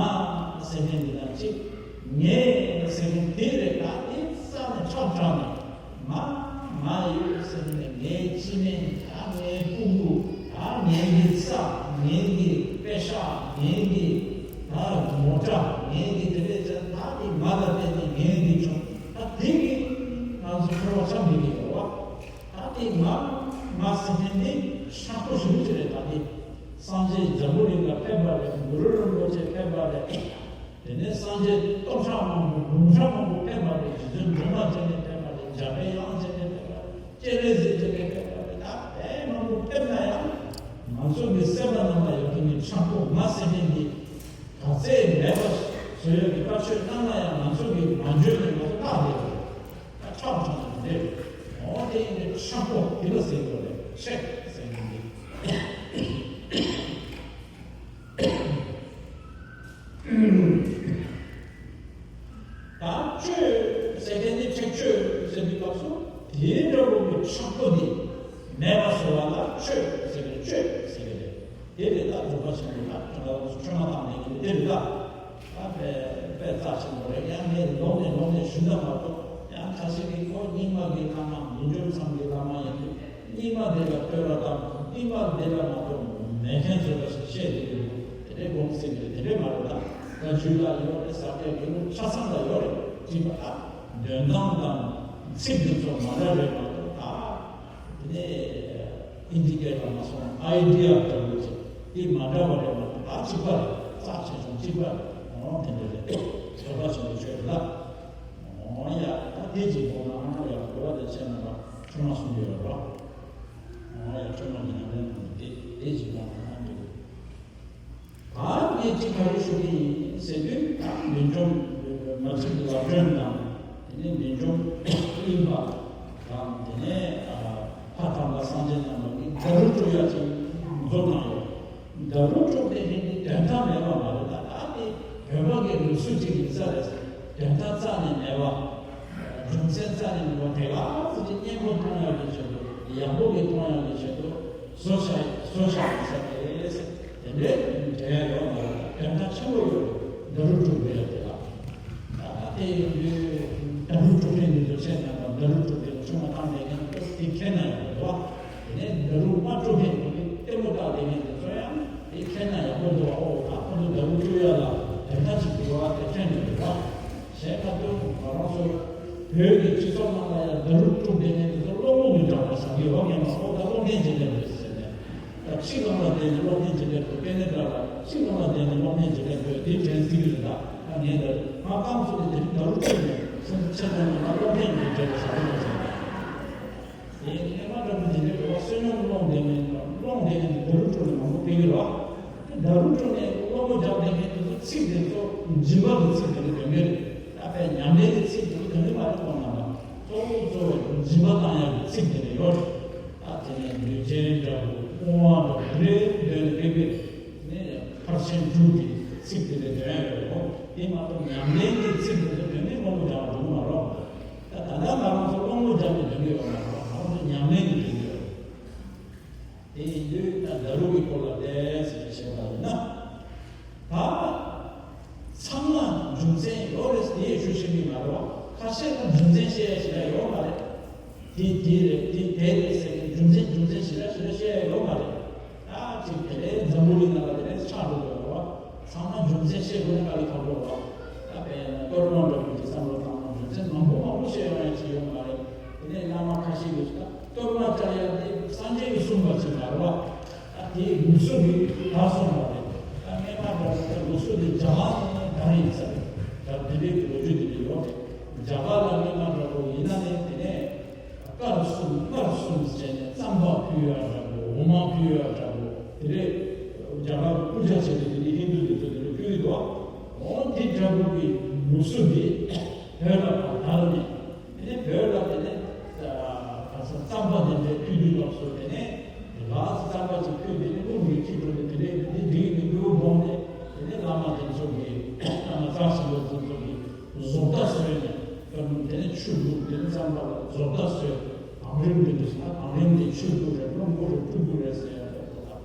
ཟེར་མཁན་འདི་དང་གཅིག་ངས་ཟེར་མཁན་དེ་རེད། ད་དེ་རྩ་ནས་ཁྲག་དྲག་ནས་ང་ང་ཡོད་ཟེར་ནས། ངའི་སྤྱི་མིང་། ད་ངའི་ཕྲུ་གུ། ད་ངའི་གི་ས། ངའི་གི་པེ་ཤག་ངའི་གི་ད་མོ་ཊ། ངའི་གི་དེ་རེད་ཟེར། ད་དེ་ང་ལ་བརྟེན་ནས་ངའི་གི་བྱུང་། ད་དེ་གི་ང་ཚོ་ཚོར་བ་ཆགས་འགྲིག་གི་ཡོད་བ། ད་དེ་ང་ང་ཟེར་མཁན་དེ་ཁྲག་པོ་ཞེ་པོ་ཅིག་རེད། ད་དེ་སངས་རྒྱས་འཛམ་བུ་གླིང་ལ་ཕེབས་པ་རེད། གུ་རུ་རིན་པོ་ཆེ་ཕེབས་པ་རེད། དེ་ནས་སངས་རྒྱས་སྟོང་ཕྲག་མང་པོ་འབུམ་ཕྲག་མང་པོ་ཕེབས་པ་རེད། རྗེ་བཙུན་སྒྲོལ་མ་བྱས་ནས་ཕེབས་པ་རེད། འཇམ་པའི་དབྱངས་བྱས་ནས་ཕེབས་པ་རེད། སྤྱན་རས་གཟིགས་བྱས་ནས་ཕེབས་པ་རེད། ད་དཔེ་མང་པོ་ཕེབས་ན་ཡང་ང་ཚོ་གི་སེམས་པ་ནང་ལ་ཡོད་མཁན་གྱི་ཁྲག་པོ་ང་ཟེར་མཁན་འདི་ག་ཚད་མེད་པ་བཟོ་ཡག་གི་བཀའ་ཆོས་གནང་ན་ཡང་ང་ཚོ་གིས་མ་འཇོན་ནས་ང་ཚོ་བརླག་བསྡད་ཡོད་རེད། ད་ཁྲག་ཁྲག་ནས་རེད། འོ་དེ་ཡིན་དུས་ཁྲག་པོ་དེ་ལ་ཟེར་དགོས་རེད། ཁྲེགས་ཟེར་མཁན་འདི། ད་གཅོད་ཟེར་མཁན་འདི། ཁྲེགས་གཅོད་ཟེར་དུས་སྐབས་སུ་དེའི་འདྲ་བོ་གི་ཁྲག་པོ་འདི་མེད་པ་བཟོ་བ་ལ་གཅོད་ཟེར་གི་རེད། གཅོད་ཟེར་གི་རེད། དེ་རེད། ད་རྫོགས་པ་ཆེན་པོ་ལ་ཁྱོད་ལ་ཆོས་མ་བཏང་ནས་ཀྱི་དེ་རེད། ད་ད་དཔེ་དཔེ་རྩ་ཆེན་པོ་རེད། ཡང་ངས་ལོག་ནས་ལོག་ནས་ཞུ་ན་མ་གཏོགས། ཡང་ཁ་ཤས་ཀྱིས་ཁོ་རྙིང་མ་གི་བླ་མ། བདུད་འཇོམས་ཚང་གི་བླ་མ་ཡིན་དུས་རྙིང་མ་དེ་ལ་བསྟོད་ར་བཏང་། རྙིང་མ་དེ་ལ་མ་གཏོགས་མེད་ མེད་མཁན་བཟོ་འདྲ་ཞིག་བཤད་བསྡད་ཀྱི་འདུག་དེ་འདྲའི་དགོངས་སེལ་གྱི་རེད། དེ་འདྲའི་མ་རེད་ད། ད་རྒྱུད་ལ་ཡོད་རེད། ཟབ་རྒྱས་རྒྱུད་ལུགས་ཆ་ཚང་ལ་ཡོད་རེད། གཅིག་པ་ད་འདོན་སྟངས་དང་ཚིག་འདི་ཚོ་མ་འདྲ་རེད་མ་གཏོགས། ད་དེ་ནས་ཨིན་ཌི་ཀེ་ཊར་ལ་མ་སོང་། ཨའི་ཌི་ཡ་འདྲ་བོ་ཅིག་དེ་མ་འདྲ་བ་རེད་མ་གཏོགས། ད་གཅིག་པ་རེད། རྩ་ཆེ་ཆུང་གཅིག་པ་རེད། འོ་དེ་འདྲ་རེད། བཟོད་པ་ཆེན་པོའི་ཆོས་རེད་ལ། འོ་ཡ། ད་དེ་གཅིག་པོ་ན་ཡང་འགྲོ་བ་དེ་ཆེ་ན་ལ་ཁྲོས་མ་གསུང་གི་ཡོད་རེད་བ། འོ་ཡ། ཁྲོས་མ་གི་ཉམས་ལེན་གནང་སྟེ་དེ་ཅིག་ལ་ང་འདོད། ད་ངས་ཅིག་ག་རེ་ཞུ་གི་ཡིན་ཟེར་དུས། ད་འདུལ་འཇོམས་མ་གཅིག་ལབ་སྒྲོན་དང་། དེ་ནས་འདུལ་འཇོམས་གླིང་པ་དང་། དེ་ནས་ཨ་ཕ་དམ་པ་སངས་རྒྱས་རྣམ་པ་གིས་ཌཱ་རུ་དཀྲུག་ཡ་ཅིག་འཛོམས་གནང་ཡོད། ཌཱ་རུ་དཀྲུག་དེ་ཧིན་དེ་དོན་དག་མེད་པ་མ་རེད། ད་ད་དེ་བོད་པ་གི་ལུགས་སྲོལ་ཅིག་ཡིན་ས་རེད། དོན་དག་རྩ་ནས་མེད་པ། རྒྱུ་མཚན་རྩ་ནས་མེད་པ་དེ་ལ་ཙི་ཅིག་སྙན་པོ་མཐོང་ཡག་གི་ཆེད་དུ། ཡག་པོ་གི་མཐོང་ཡག་གི་ཆེད་དུ་བཟོ་བྱ་བཟོ་བྱ་ཡིན་ས་རེད། དེ་འདྲའི་འབྲེལ་ཡོད་མ་རེད། དོན་དག་ཆེན་པོ་ཡོད། ཌཱ་རུ་དཀྲུག་དགོས་ཡ་དེ་ལ། ད་ལྟ་དེ་ཡིན་དུས་ཌཱ་རུ་དཀྲུག་མཁན་འདི་ཚོ་བཤད་ན། ཌཱ་རུ་དཀྲུག་དེ་ཆུང་མ་བཏང་བསྡད་མཁན་དེ་ཁྱེད་ན་ཡག་པོ་འདུག་བ། དེ་ནས་ཌཱ་རུ་མ་དཀྲུག་མཁན་དེ་གི་ལྟད་མོ་བལྟ་བསྡད་མཁན་དེ་ཚོ་ཡང་དེ་ཁྱེད་ན་ཡག་པོ་འདུག་བ། ཨོ་ད་ཁོ་ཚོ་ཌཱ་རུ་དཀྲུག་ཡ་ལ་དོན་དག་ཅིག་འདུག་བ། དེ་ཁྱེད་ན་འདུག་བ། གཞན་ཁ་ཐུག་ང་རང་ཚོ་བོད་ཀྱི་སྤྱི་ཚོགས་ནང་ལ་ཡང་ཌཱ་རུ་དཀྲུག་བསྡད་མཁན་དེ་ཚོ་བློ་ངོ་མི་འདྲ་བ་ཟ་གི་ཡོད་སྙམ་པ། ཨོ་ད་བློ་ངན་ཅིག་སླེབས་རེད་ཟེར་ནས། ད་ཕྱི་ལོགས་ལ་བསྡད་ནས་བློ་ངན་ཅིག་སླེབས་འདུག་དཔེ་ནི་འདྲ་ལ། ཕྱི་ལོགས་ལ་བསྡད་ནས་བློ་ངན་ཅིག་སླེབས་འདུག་དེ་དྲན་སྲིད་ཀྱི་རེད། ད་ད་ངས་ད་ང་རྐང་ཚུགས་ནས་དེ་རིང་ཌཱ་རུ་དཀྲུག་ནས་སེམས་ཚེ་གང་ལ་བློ་ངན་ཅིག་སླེབས་རེད་ཟ་གི་ཡོད་ཟེར་ནས། དེ་ཡིན་དུས་སྔོན་མ་འདྲ་པོ་དེ་འདྲའི་བོད་པ་བསོད་སྙོམས་སློང་བསྡད་མཁན། སློང་བསྡད་མཁན་དེ་ཌཱ་རུ་དཀྲུག་ནས་མང་པོ་ཕེབས་ཀྱི་རེད་བ། ཌཱ་རུ་དཀྲུག་ནས་སློང་མོ་རྒྱག་བསྡད་མཁན་དེ་ཚོ་ཚིག་དེ་ཚོ་སྦྱིན་པ་གི་ཚིག་དེ་འདྲ་འདོན་གྱི་རེད། ད་དཔེ་ཉམས་ལེན་གྱི་ཚིག་དེ་ཚོ་དོན་གྱི་མ་རེད། ཁོང་རྣམ་པ་གཙོ་བོ་གཙོ་བོ་སྦྱིན་པ་བཏང་ཡག་གི་ཚིག་དེ་འདྲ་ཡོད་རེད། ད་དེ་ནས་ལུས་ཅན་འདྲ་པོ། བསྔོ་བ་འདྲ་པོ། དེ་འདྲའི་འདོན་ནས་ཕེབས་པས་ནས་ཕར་ཕྱིན་དྲུག་གི་ཚིག་དེ་འདྲ་འདོན་ཡག་རེད། ཁོང་དེ་མ་གཏོགས་ཉམས་ལེན་གྱི་ཚིག་དེ་ཚོ་དོན་གྱི་སློང་མོ་རྒྱག་འགྲོ་གི་མ་རེད། ད་ད་ལྟ་ང་རང་ཚོ་སློང་མོ་རྒྱག་ནས་འདོན་གྱི་ཡོད་མ་རེད། ང་རང་ཚོ་ཉམས་ལེན་གྱིས་འདོན་གྱི་ཡོད། དེ་ཡིན་དུས་ད་ཌཱ་རུ་གི་སྐོར་ལ་བལྟས་ཟེར་ནས་བཤད་པ་ཡིན་ན། ད་ཚང་མ་རྒྱུ་མཚན་ཡོད་རེད་ཟེར་དེ་ཞུ་ཤེས་ཀྱི་མ་རེད་བ། ཁ་ཤས་ལ་རྒྱུ་མཚན་བཤད་ཡ་ཞེ་དྲག་ཡོད་མ་རེད། དེ་དེ་རེད། དེ་དེ་རེད་ཟེར་ནས་རྒྱུ་མཚན་རྒྱུ་མཚན་ཞེ་དྲག་ཞེ་དྲག་བཤད་ཡ་ཡོད་མ་རེད། ད་ཅིག་དེ་ལས་འཛམ་བུ་གླིང་ནང་ལ་དེ་ལས་ཆགས་འགྲོ་དགོས་རེད་བ། ཚང་མ་རྒྱུ་མཚན་བཤད་དགོས་ན་དཀའ་ལས་ཁག་པོ་རེད་བ། ད་དཔེར་ན་གཏོར་མ་འདྲ་པོ་ཅིག་བསམ་བློ་བཏང་ན་རྒྱུ་མཚན་མང་པོ་མང་པོ་བཤད་ཡོང་ཡ་ཅིག་ཡོད་མ་རེད། དེ་ནས་བླ་མ་ཁ་ཤས་ཀྱིས་ད་གཏོར་མ་བཅའ་ཡ་དེ་སངས་རྒྱས་ཀྱིས་གསུངས་པ་ཅིག་མ་རེད་བ། ད་དེའི་ལུགས་སྲོལ་གྱིས་ད་གསུངས་པ་རེད། ད་སྔོན་མ་འདྲ་བོ་ད་ལུགས་སྲོལ་དེ་རྒྱ་གར་ནས་དར་ཡིན་ས་རེད། ད་དེ་འདྲའི་གི་ལོ་རྒྱུས་དེ་འདྲ་ཡོད་རེད། རྒྱ་གར་ལ་སྔོན་མ་འདྲ་བོ་ཡིན་ན་ནས་དེ་ནས་དཀར་གསུམ་དཀར་གསུམ་བྱས་ནས་རྩམ་པ་ཕུལ་ཡ་འདྲ་བོ། འོ་མ་ཕུལ་ཡ་འདྲ་བོ། དེ་འདྲའི་རྒྱ་གར་གྱི་པུ་ཇ་བྱས་ཏེ་དེ་འདྲའི་ཧིན་དུ་དེ་ཚོ་དེ་འདྲ་ཕུལ་གྱི་འདུག་འོ་དེ་འདྲ་བོ་གི་ལུགས་སྲོལ་དེ་བོད་ལ་ཕར་དར་ནས། དེ་ནས་བོད་ལ་དེ་ནས་ཨ་ག་ས་རྩམ་པ་དེ་འདྲའི་ཕུལ་དུས་སྐབས་སུ། དེ་ནས་ལགས་སུ་རྩམ་པ་ཅིག་ཕུལ། དེ་ནས་རླུང་གིས་འཁྱེར་འགྲོ་ནས་དེ་ནས་དེ་འདྲའི་གི་འགྱུར་སྒོམ་ནས། དེ་ནས་བླ་མ་དེ་ཚོ་གིས། བླ་མ་རྩ་ཆེན་པོ་དེ་ཚོ་གིས་བཟོ་ལྟ་བཟོས་ནས། དེ་ནས་ཆུ་བླུགས། དེ་ནས་རྩམ་པ་ལ་བཟོ་ལྟ་བཟོས། བང་རིམ་དེ་འདྲ་སོང་ན་བང་རིམ་དེ་ཆུ་བླུགས་རེད། རླུང་བུ་རེད། ཕྲུ་གུ་རེད་ཟེར་ཡ་རེད།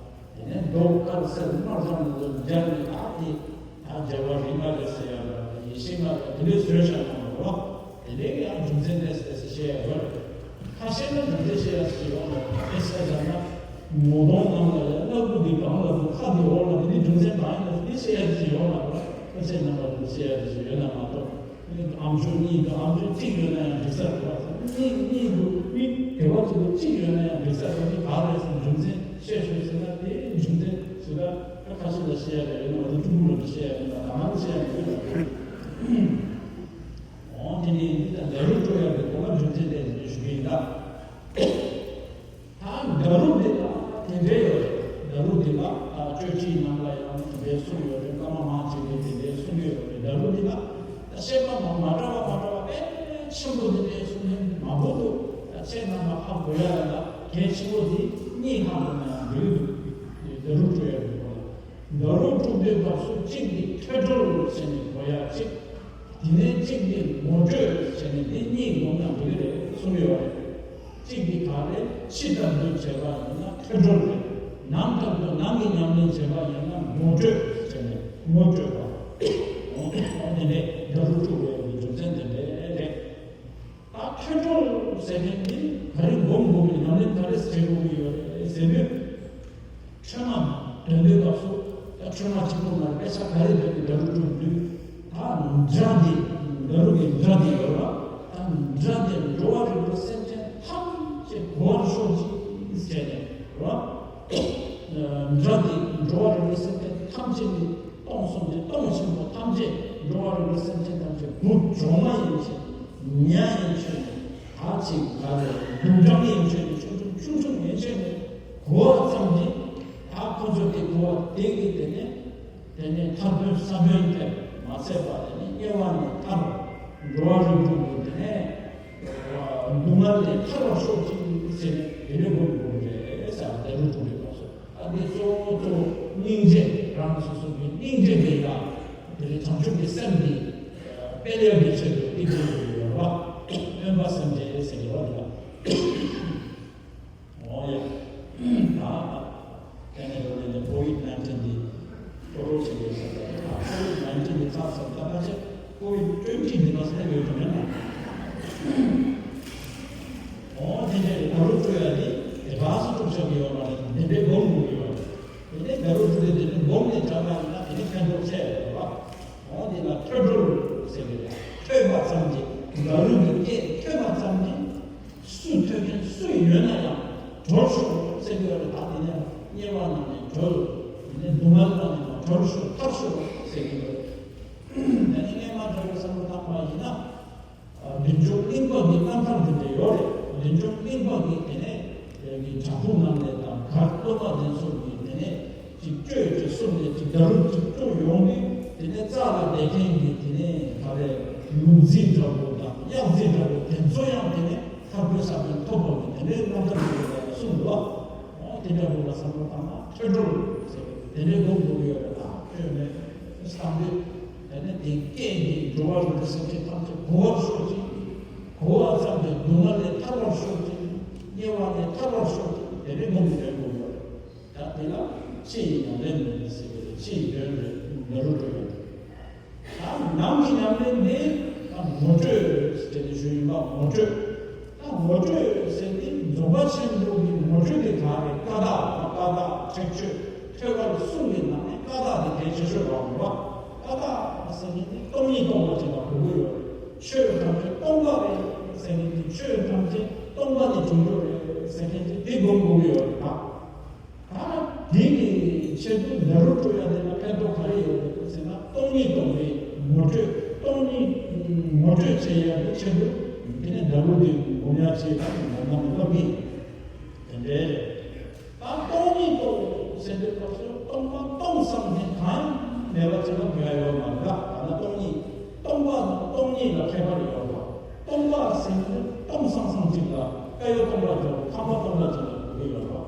དེ་ནས་མདོག་དཀར་སེར་དམར་ལྗང་ནས་སྦྱར་ནས། ད་དེ་ད་རྒྱལ་བ་རིགས་ལྔ་རེད་ཟེར་ཡ་རེད། ཡེ་ཤེས་ལྔ་རེད། དེ་འདྲའི་བཟོས་བཞག་གནང་བ་རེད་བ། དེ་འདྲའི་ཡང་རྒྱུ་མཚན་རེད་ཟེར་བཤད་ཡ་ཡོད་རེད། ཁ་ཤས་ལ་རྒྱུ་མཚན་བཤད་ཡ་ཞིག་ཡོད་རེད། དཔེ་བཤད་བཞག་ན་ངོ་གདོང་ནང་ལ་ཡ་སྣ་ཁུག་འདི་གང་ལ་འདུག་ཁ་འདི་འོག་ལ་འདི་ནི་རྒྱུ་མཚན་གང་ཡིན་ན་འདི་བཤད་ཡ་ཞིག་ཡོད་མ་རེད། ཁ་ཤས་རྣམ་པ་ལ་བཤད་ཡ་ཞིག་ཡོད་ན་མ་གཏོགས། ཨམ་ཅོག་གཉིས་འདུག་ཨམ་ཅོག་གཅིག་ཡོད་ན་ཡང་འགྲིག་ས་རེད་བ། གཉིས་གཉིས་འདུག་མི་དེ་བ་ཚོ་གཅིག་ཡོད་ན་ཡང་འགྲིག་ས་རེད། འདི་ག་རེད་ཟེར་རྒྱུ་མཚན་བཤད་ཤོག་ཟེར་ན། དེ་རྒྱུ་མཚན་ཞེ་དྲག་ཁ་ཤས་ལ་བཤད་ཡ་རེད། ཡོད་ན་ང་ཚོ་ཕྲུ་གུ་ལ་བཤད་ཡ་མེད་ལ། ད་ང་ལ་བཤད་ཡ་མེད་ལ། འོ་དེ་ནས་འདི་ལྟར་ཌཱ་རུ་དཀྲུག་ཡ་གི་སྐོར་ལ་རྒྱུ་མཚན་དེ་ཞུ་གི་ཡིན་ད། ད་ཌཱ་རུ་འདི་ལ་དེ་འདྲའི་ཡོད་རེད། ཌཱ་རུ་འདི་ལ་ད་བཅུ་གཅིག་ནང་ལ་ཡང་དེ་འདྲའི་གསུངས་ཡོད་རེད། བླ་མ་མང་ཆེ་གིས་དེ་འདྲའི་གསུངས་ཡོད་རེད། ཌཱ་རུ་འདི་ལ་ད་བཤད་པ་མ་མ་འདྲ་བ་མ་འདྲ་བ་དཔེ་ཆེན་པོ་དེ་འདྲའི་གསུང་མཁན་མང་པོ་འདུག་ད་ཁྱེད་རྣམ་པ་ཧ་གོ་ཡ་ལ་ད་གལ་ཆེན་པོ་དེ་གཉིས་ཧ་གོ་ན་ཡང་འགྲིག་གི་འདུག་ཌཱ་རུ་དཀྲུག་ཡ་གི་སྐོར་ལ། ཌཱ་རུ་དཀྲུག་དུས་སྐབས་སུ་གཅིག་གིས་ཐོས་གྲོལ་བྱས་ནས་གོ་ཡ་གཅིག་དེ་ནས་གཅིག་གིས་ངོ་སྤྲོད་བྱས་ནས་འདི་གཉིས་སྒོམ་ན་འགྲིག་གི་རེད་གསུངས་ཡོད་རེད། གཅིག་གིས་ག་རེ་ཕྱི་ལྟར་དུ་བྱས་པ་ཡིན་ན་ཐོས་གྲོལ་རེད། ནང་ལྟར་དུ་ནང་གི་ཉམས་ལེན་བྱས་པ་ཡིན་ན་ངོ་སྤྲོད་བྱས་ནས་ངོ་སྤྲོད་པ། འོ་འདི་འདྲས་ཌཱ་རུ་དཀྲུག་པའི་རྒྱུ་མཚན་འདི་འདྲས་རེད། ད་ཐོས་གྲོལ་ཟེར་མཁན་འདི་ག་རེ་སྒོམ་དགོས་ཀྱི། ཉམས་ལེན་ག་རེ་བྱེད་དགོས་ཀྱི་ཡོད་རེད་ཟེར་དུས། ཁྲོས་མ་ དོན་དུས་སྐབས་སུ་ད་ཆོས་མ་གཅིག་པུ་མ་རེད། དཔེ་ཆ་ག་རེ་འདོན་ནས་ཌཱ་རུ་སྒྲུག་དུས། ད་སྒྲ་འདི་ཌཱ་རུ་གི་སྒྲ་འདི་ཡོད་ལ། ད་སྒྲ་འདི་འགྲོ་བ་རིགས་དྲུག་སེམས་ཅན་ཐམས་ཅད་གོ་བར་ཤོག་ཅིག་ཟེར་ནས་རེད་བ། སྒྲ་འདི་འགྲོ་བ་རིགས་དྲུག་སེམས་ཅན་ཐམས་ཅད་ནི། སྟོང་གསུམ་གྱི་སྟོང་ཆེན་པོ་ཐམས་ཅད་འགྲོ་བ་རིགས་དྲུག་སེམས་ཅན་ཐམས་ཅད་བུ་གྲོག་མ་ཡན་ཆད་ཉ་ཡན་ཆད་ནས་ད་ཅིག་ག་རེ་དུག་སྦྲང་ཡན་ཆད་ནས་ཆུང་ཆུང་ཆུང་ཆུང་ཡན་ཆད་ནས་གོ་བ་ཙམ་གྱིས་ད་ཁོ་ཚོ་དེ་གོ་བ་དེ་གིས་དེ་ནས་དེ་ནས་ཐར་དོན་ས་བོན་དེ་མ་ཚད་པ་དེ་ནས་དམྱལ་བ་ནས་ཐར། འགྲོ་བ་རིགས་དྲུག་གི་དེ་ནས་སྡུག་བསྔལ་ལས་ཐར་བར་ཤོག་ཅིག་ཟེར་ནས་དེ་ནས་སྒོམ་དགོས་རེད་ཟེར་བ་དེ་རུ་གྲུབ་པའི་སྐབས་སུ། ཨ་ནི་གཙོ་བོ་གཙོ་བོ་སྙིང་རྗེ། རང་སོ་སོ་གི་སྙིང་རྗེ་དེ་ཡང་དེ་ནས་བྱང་ཆུབ་ཀྱི་སེམས་འདི་སྤེལ་ཡག་གི་ཆེད་དུ་སྡིག་སྒྲིབ་ཀྱི་ཡོལ་བ་སྨོན་པ་སེམས་བསྐྱེད་ཟེར་ཡོད་ལ། འོ་ཡ། ད་དེ་ནས་འགྲོ་ནས་ཀོ་ཝིད་ནའིན་ཊིན་འདི་ཀོ་ཝིད་ནའིན་ཊིན་འདི་ཚར་སོང་། ད་ཕལ་ཆེར་ཀོ་ཝིད་ཊུ་ཝེན་ཊི་འདི་ནང་སླེབས་ཡོད་དུ་མེད་ན། འོ་དེ་འདྲའི་ཌཱ་རུ་སྤྲོད་ཡ་དེ་དེ་ག་སུ་སྤྲོད་ཆོག་གི་ཡོད་མ་རེད། དེ་འདྲའི་སྒོམ་དགོས་ཀྱི་ཡོད་རེད། དེ་ནས་ཌཱ་རུ་སྤྲོད་དེ་དེ་འདྲའི་སྒོམ་ནས་དྲག་པ་ཡིན་ན་དེ་ནས་ཕན་ཐོགས་ཆེ་རེད་བ། འོ་དེ་ལ་ཐོས་གྲོལ་ཟེར་གི་རེད། ཐོས་པ་ཙམ་གྱིས་ཌཱ་རུ་གི་སྐད་ཐོས་པ་ཙམ་གྱིས་སུ་ཐོས་མཁན་སུ་ཡོད་ན་ཡང་གྲོལ་ཤོག་ཟེར་གི་ཡོད་རེད། ད་དེ་ནས་དམྱལ་བ་རྣམས་ནས་གྲོལ། དེ་ནས་སྡུག་བསྔལ་རྣམས་ནས་གྲོལ་ཤོག་ཐར་ཤོག་ཟེར་གི་ཡོད་རེད། དེ་ནས་སྔས་མ་འགྲོ་བའི་བསམ་བློ་བཏང་པ་ཡིན་ན། བདེ་མཆོག་གླིང་པ་གི་རྣམ་ཐར་འདི་འདྲ་ཡོད་རེད། བདེ་མཆོག་གླིང་པ་གི་དེ་ནས་གི་བྲག་ཕུག་ནང་ནས་དང་གར་སློབ་མ་དེ་ཚོ་གི་དེ་ནས་ཅིག་བཅོས་ཅིག་གསུངས་ནས་ཅིག་ཌཱ་རུ་ཅིག་བཅུག་ཡོང་དུས། དེ་ནས་རྩ་ལ་བསྡད་མཁན་གི་དེ་ནས་ག་རེ་ལུག་རྫི་འདྲ་པོ་དང་གཡག་རྫི་འདྲ་པོ་དེ་ཚོ་ཡང་དེ་ནས་ཐར་པའི་ས་བོན་ཐོབ་པ་གི་དེ་འདྲའི་རྣམ་ཐར་ཡོད་པ་གསུངས་འདུག་བ། འོ་དེ་འདྲ་པོ་ལ་བསམ་བློ་བཏང་ན་ཐོས་གྲོལ་ཟེར་དེ་འདྲའི་སྒོམ་དགོས་ཀྱི་ཡོད་རེད། ད་ཐོས་མེད་བསམ་དུས། དེ་ནས་དེ་སྐད་འདི་འགྲོ་བ་རིགས་དྲུག་སེམས་ཅན་ཐམས་ཅད་གོ་བར་ཤོག་ཅིག། གོ་བ་ཙམ་གྱིས་སྡུག་བསྔལ་ལས་ཐར་བར་ཤོག་ཅིག། དམྱལ་བ་ལས་ཐར་བར་ཤོག་ཅིག། དེ་འདྲའི་སྒོམ་དོན་དགོས་ཡོད་རེད། ད་དེ་ལ་ཕྱི་ཡི་ཉམས་ལེན་ཟེར་གྱི་རེད། ཕྱི་ཡི་དོན་རེད། ཌཱ་རུ་སྤྲོད་ཡོད་རེད། ད་ནང་གི་ཉམས་ལེན་འདི་ད་ངོ་སྤྲོད་ཟེར་ཏེ་ཞུ་ཡིན་པ། ངོ་སྤྲོད། ད་ངོ་སྤྲོད་ཟེར་ཏེ་རྫོགས་པ་ཆེན་པོ་གི་ངོ་སྤྲོད་དེ་ག་རེ། ཀ་དག་ཀ་དག་ཁྲེགས་ཆོད་ཐོས་པ་གསུམ་གྱི་ནང་ནས་ཀ་དག་དེ་གལ་ཆེ་ཤོས་རང་རེད་བ། ཀ་དག་ཟེར་མཁན་དེ་སྟོང་ཉིད་སྟོང་པ་ཅིག་ལ་གོ་དགོས་ཡོད་རེད། ཆོས་ཐམས་ཅད་སྟོང་པ་རེད་ཟེར་མཁན་དེ། ཆོས་ཐམས་ཅད་སྟོང་པ་ནས་བྱུང་རྒྱུ་རེད་ཟེར་མཁན་དེ་དེ་སྒོམ་དགོས་ཀྱི་ཡོད་རེད་ད། ད་དེ་གི་ཆེད་དུ་ནཱ་རོ་ཊ་ཡ་དེ་ལ་ཕན་ཐོགས་ག་རེ་ཡོད་རེད་ཟེར་ན། སྟོང་ཉིད་རྟོགས་པའི་ངོ་སྤྲོད། སྟོང་ཉིད་ངོ་སྤྲོད་བྱེད་ཡག་གི་ཆེད་དུ་དེ་ནས་ནཱ་རོ་ཊ་ཡ་སྒོམ་ཡག་ཆེད་དུ་ནང་ནང་སློབ་ཡིན། དེ་འདྲའི་རེད། ད་སྟོང་ཉིད་རྟོགས་ཟེར་དུས་སྐབས་སུ་སྟོང་པ་སྟོང་སང་ནས་གང་མེད་པ་ཅིག་ལ་གོ་ཡ་ཡོད་མ་རེད། ད་ད་ནི་སྟོང་ཉིད། སྟོང་པ་དང་སྟོང་ཉིད་ལ་ཁྱད་པར་ཡོད་རེད། སྟོང་པ་ཟེར་དུས་སྟོང་སང་སང་ཅིག་ལ་དཔལ་ཡོན་སྟོང་པ་འཇོག་ཁང་པ་སྟོང་པ་ཅིག་ལ་གོ་གི་ཡོད་རེད།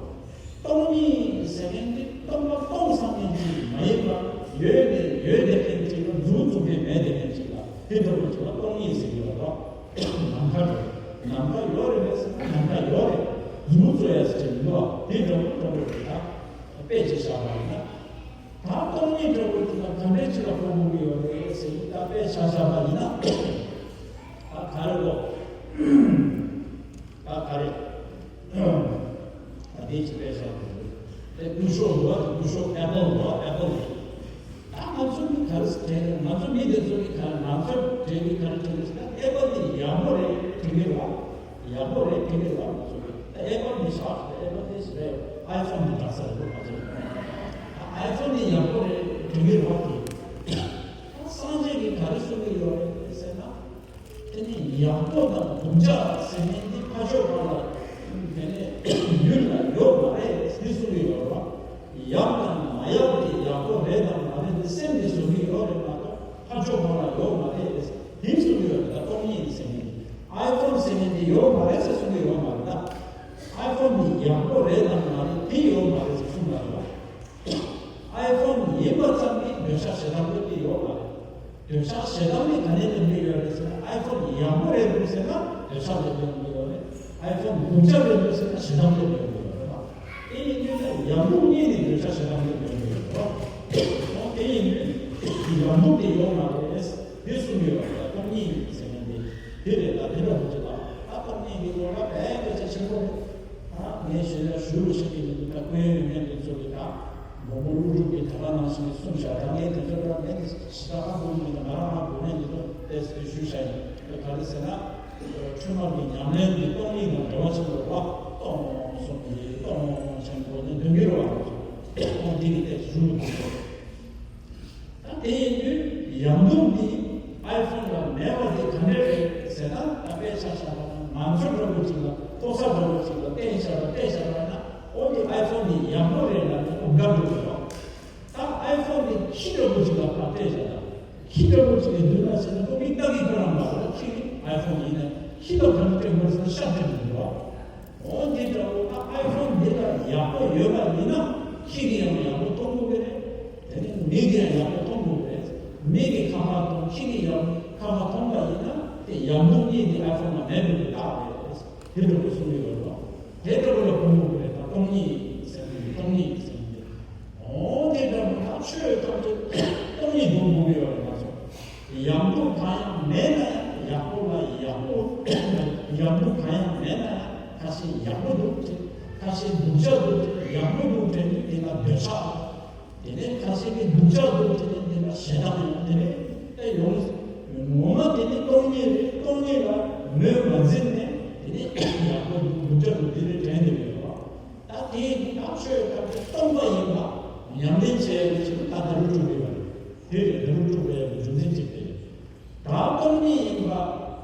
སྟོང་ཉིད་ཟེར་མཁན་དེ་སྟོང་པ་སྟོང་སང་མཁན་ཅིག་མ་ཡིན་པར། ཡོད་ནས་ཡོད་བསྡད་མཁན་ཅིག་ལ། འཛུགས་འཛུགས་མཁན་མེད་བསྡད་མཁན་ཅིག་ལ། དེ་འདྲ་པོ་ཅིག་ལ་སྟོང་ཉིད་ཟེར་གྱི་ཡོད་རེད། ནམ་མཁའ་རེད། ནམ་མཁའ་ཡོད་རེད་པས་ཟེར་ན་ནམ་མཁའ་ཡོད་རེད། འཛུགས་འཛུགས་ཡ་ཟེར་གྱི་མི་འདུག་དེ་འདྲ་པོ་འདྲ་པོ་རེད། ད་དཔེ་ཅིག་བཞག་པ་ཡིན་ན། ད་སྟོང་ཉིད་འདྲ་པོ་ཅིག་ལ་ག་འདྲའི་ཅིག་ལ་གོ་དགོས་ཀྱི་ཡོད་རེད་ཟེར་གྱི། ད་དཔེ་ཆ་བཞག་པ་ཡིན་ན། ད་ག་རེ་ལོ། ད་ག་རེ། ད་དེ་ཅི་དཔེ་བཞག་དགོས་རེད། དེ་སྐུ་ཞབས་འདུག་བ། སྐུ་ཞབས་ཨེ་པལ་འདུག་བ། ཨེ་པལ་རེད། ད་ང་ཚོ་མི་ག་རེ་ཟེར་རེད། ང་ཚོ་མི་དེ་ཚོ་གི་ག་རེ། ང་ཚོ་དྲན་གི་ག་རེ་དྲན་གི་ཟེར་ན། ཨེ་པལ་དེ་ཡག་པོ་རེད་དྲན་གི་རེད་བ། ཡག་པོ་རེད་དྲན་གི་རེད་བ། ང་ཚོ་གི་ད་ཨེ་པལ་མི་ཤག་ཨེ་པལ་དེ་ཟེར་རེད། ཨའི་ཕོན་དེ་འདྲ་ཟེར་རེད། ང་ཚོ་ཨའི་ཕོན་དེ་ཡག་པོ་རེད་དྲན་གི་རེད་བ། དེ་ད་སངས་རྒྱས་ཀྱིས་ག་རེ་གསུང་གི་ཡོད་རེད་ཟེར་ན། དེ་ནི་ཡག་པོ་དང་སྡུག་ཅག་ཟེར་མཁན་འདི་ཕར་ཕྱོགས་གང་ལ། དེ་ནི་ཡུལ་ལ་ཡོད་མ་རེད། འདི་གསུང་གི་ཡོད་རེད་བ། ཡག་དང་མ་ཡག་དེ་ཡག་པོ་རེད་དང་མ་རེད་དེ་སེམས་ཀྱིས་བཟོ་གི་ཡོད་རེད་མ་གཏོགས། ཕར་ཕྱོགས་གང་ལ་ཡོད་མ་རེད་དེ་གསུང་གི་ཡོད་རེད། ད་སྟོང་ཉིད་ཟེར་མཁན་འདི། ཨའི་ཕོན་ཟེར་མཁན་འདི་ཡོད་མ་རེད་ཟེར་གསུང་གི་ཡོད་མ་རེད། ད་ཨའི་ཕོན་འདི་ཡག་པོ་རེད་དང་མ་རེད་དེ་ཡོད་མ་རེད་ཟེར་གསུང་གི་ཡོད་རེད་བ། ཨའི་ཕོན་ཡིན་པ་ཙམ་གྱིས་འདོད་ཆགས་ཞེ་སྡང་སྐྱེ་གི་ཡོད་མ་རེད། འདོད་ཆགས་ཞེ་སྡང་ནི་ག་ནས་སླེབས་ཀྱི་ཡོད་རེད་ཟེར་ན། ཨའི་ཕོན་ཡག་པོ་རེད་འདུག་ཟེར་ན་འདོད་ཆགས་ལས་སླེབས་ཀྱི་ཡོད་རེད། ཨའི་ཕོན་སྡུག་ཅག་རེད་འདུག་ཟེར་ན་ཞེ་སྡང་སླེབས་ཀྱི་ཡོད་རེད་བ། དེ་ཡིན་དུས་ན་ཡག་སྡུག་གཉིས་ནས་འདོད་ཆགས་ཞེ་སྡང་སླེབས་ཀྱི་ཡོད་རེད་བ། འོ་དེ་ཡིན་དུས་ཡག་སྡུག་དེ་ཡོད་མ་རེད་དེ་གསུང་གི་ཡོད་རེད། སྟོང་ཉིད་ཟེར་མཁན་དེ་དེ་རེད། ད་དེ་འདྲ་པོ་ཅིག་ལ་ད་སྟོང་ཉིད་ཀྱི་ལོ་ན་བས་སྐད་ཆ་ཆེན་པོ་རེད། ད་ངས་ཞུ་ཡ་ཞུ་རུ་ཤེས་ཀྱི་མི་འདུག་ད་སྐུ་ཡོན་མེད་དུ་ཚོ་གི་ད། མགོན་པོ་ཀླུ་སྒྲུབ་ཀྱིས་དེ་ག་ནང་བཞིན་གསུངས་བཞག་ད་ངས་དེ་ཚོ་ལ་ངས་དེ་ཞེ་དྲག་ཧ་གོ་མི་འདུག་ང་རང་ཧ་གོ་མཁན་འདི་ཚོ་ཏོག་ཙམ་ཞུས་བཞག་ཡིན། ག་རེ་ཟེར་ན། འཕྲུལ་མ་གི་ཉམས་ལེན་འདི་སྟོང་ཉིད་དང་འབྲེལ་བ་ཆེན་པོ་རེད་བ། སྟོང་གསུམ་གྱི་སྟོང་ཆེན་པོ་ནི་དོན་གྱི་རེད་བ། སྟོང་འདི་གི་ཏོག་ཙམ་ཞུ་མི་དགོས། ད་དེ་ཡིན་དུས་ཡག་སྡུག་འདི་ཨའི་ཕོན་ལ་མེད་པ་དེ་ག་འདྲ་རེད་ཟེར་ན། ད་དཔེ་ཆ་བཞག་པ་ན་ང་ཚོ་འདྲ་པོ་ཅིག་ལ་ལྐོག་ཟ་འདྲ་པོ་ཅིག་ལ་བསྟན་བཞག་པ་བལྟས་བཞག་པ་ན། ཨོ་འདི་ཨའི་ཕོན་འདི་ཡག་པོ་རེད་ལབ་ནས་ཨུ་དགའ་འགྲོ་གི་རེད། ད་ཨའི་ཕོན་འདི་ཁྱི་འདྲ་པོ་ཅིག་ལ་ཕར་སྤྲད་བཞག་ད། ཁྱི་འདྲ་པོ་ཅིག་གི་མདུན་ལ་ཕྱིན་ན་ཁོ་མིག་ལྟ་གི་ཁོ་རང་མ་རེད། ཁྱི་ཨའི་ཕོན་ཡིན་ན་ཁྱི་ལ་ག་རེ་སྤྲད་དགོས་ཟེར་ན་ཤ་སྤྲད་དགོས་འདུག་བ། འོ་འདི་འདྲ་པོ་ད་ཨའི་ཕོན་འདི་ལ་ཡག་པོ་ཡོད་པ་ཡིན་ན་ཁྱི་གིས་ཡང་ཡག་པོ་མཐོང་དགོས་ཀྱི་རེད། དེ་ནས་མི་གིས་ཡང་ཡག་པོ་མཐོང་དགོས་ཀྱི་རེད། མི་གིས་ཁ་པར་མཐོང་ཁྱི་གིས་ཡང་ཁ་པར་མཐོང་པ་ཡིན་ན་དེ་ཡག་སྡུག་གཉིས་དེ་ཨའི་ཕོན་ལ་མེད་པའི་རྟགས་རེད། དེ་འདྲ་པོ་གསུང་གི་ཡོད་རེད། དེ་འདྲ་པོ་ལ་གོམས་དགོས་ཀྱི་རེད། ད་སྟོང་ཉིད་ཟེར་ནས་སྟོང་ཉིད་ཟེར་ནས། འོ་དེ་འདྲ་པོ་ད་ཆོས་ཐམས་ཅད་སྟོང་ཉིད་སྒོམ་དགོས་ཀྱི་ཡོད་རེད་ང་ཚོ། ཡག་སྡུག་གང་ཡང་མེད་ན་ཡང་ཡག་པོ་ལ་ཡག་པོ། ཡག་སྡུག་གང་ཡང་མེད་ན་ཡང་ཁ་ཤས་ཡག་པོ་འདུག་ཅེས། ཁ་ཤས་སྡུག་ཅག་འདུག་ཅེས། ཡག་པོ་འདུག་དྲན་ནས་དེ་ལ་འདོད་ཆགས། དེ་ནས་ཁ་ཤས་ཀྱིས་སྡུག་ཅག་འདུག་ཅེས་ནས་དེ་ལ་ཞེ་སྡང་ཡོང་། དེ་ནས་ཨེ་ཡོང་། ངོ་མ་དེ་ནི་སྟོང་ཉིད་རེད། སྟོང་ཉིད་ལ་ངོས་མ་འཛིན་ནས་དེ་ནས་ཡག་པོ་འདུག་སྡུག་ཅག་འདུག་དེ་རེད་དྲན་བསྡད་ཡོད་པ། ད་དེ་ཡིན་དུས་ད་ཆོས་ཐམས་ཅད་སྟོང་པ་ཡིན་པ་ཉམས་ལེན་བྱེད་ཡག་གི་ཆེད་དུ་ད་ད་རུང་སྒྲུབ་དགོས་པ་རེད། དེ་རེད་ད་རུང་སྒྲུབ་དགོས་ཡག་གི་རྒྱུ་མཚན་གཅིག་དེ་རེད། ད་སྟོང་ཉིད་ཡིན་པ་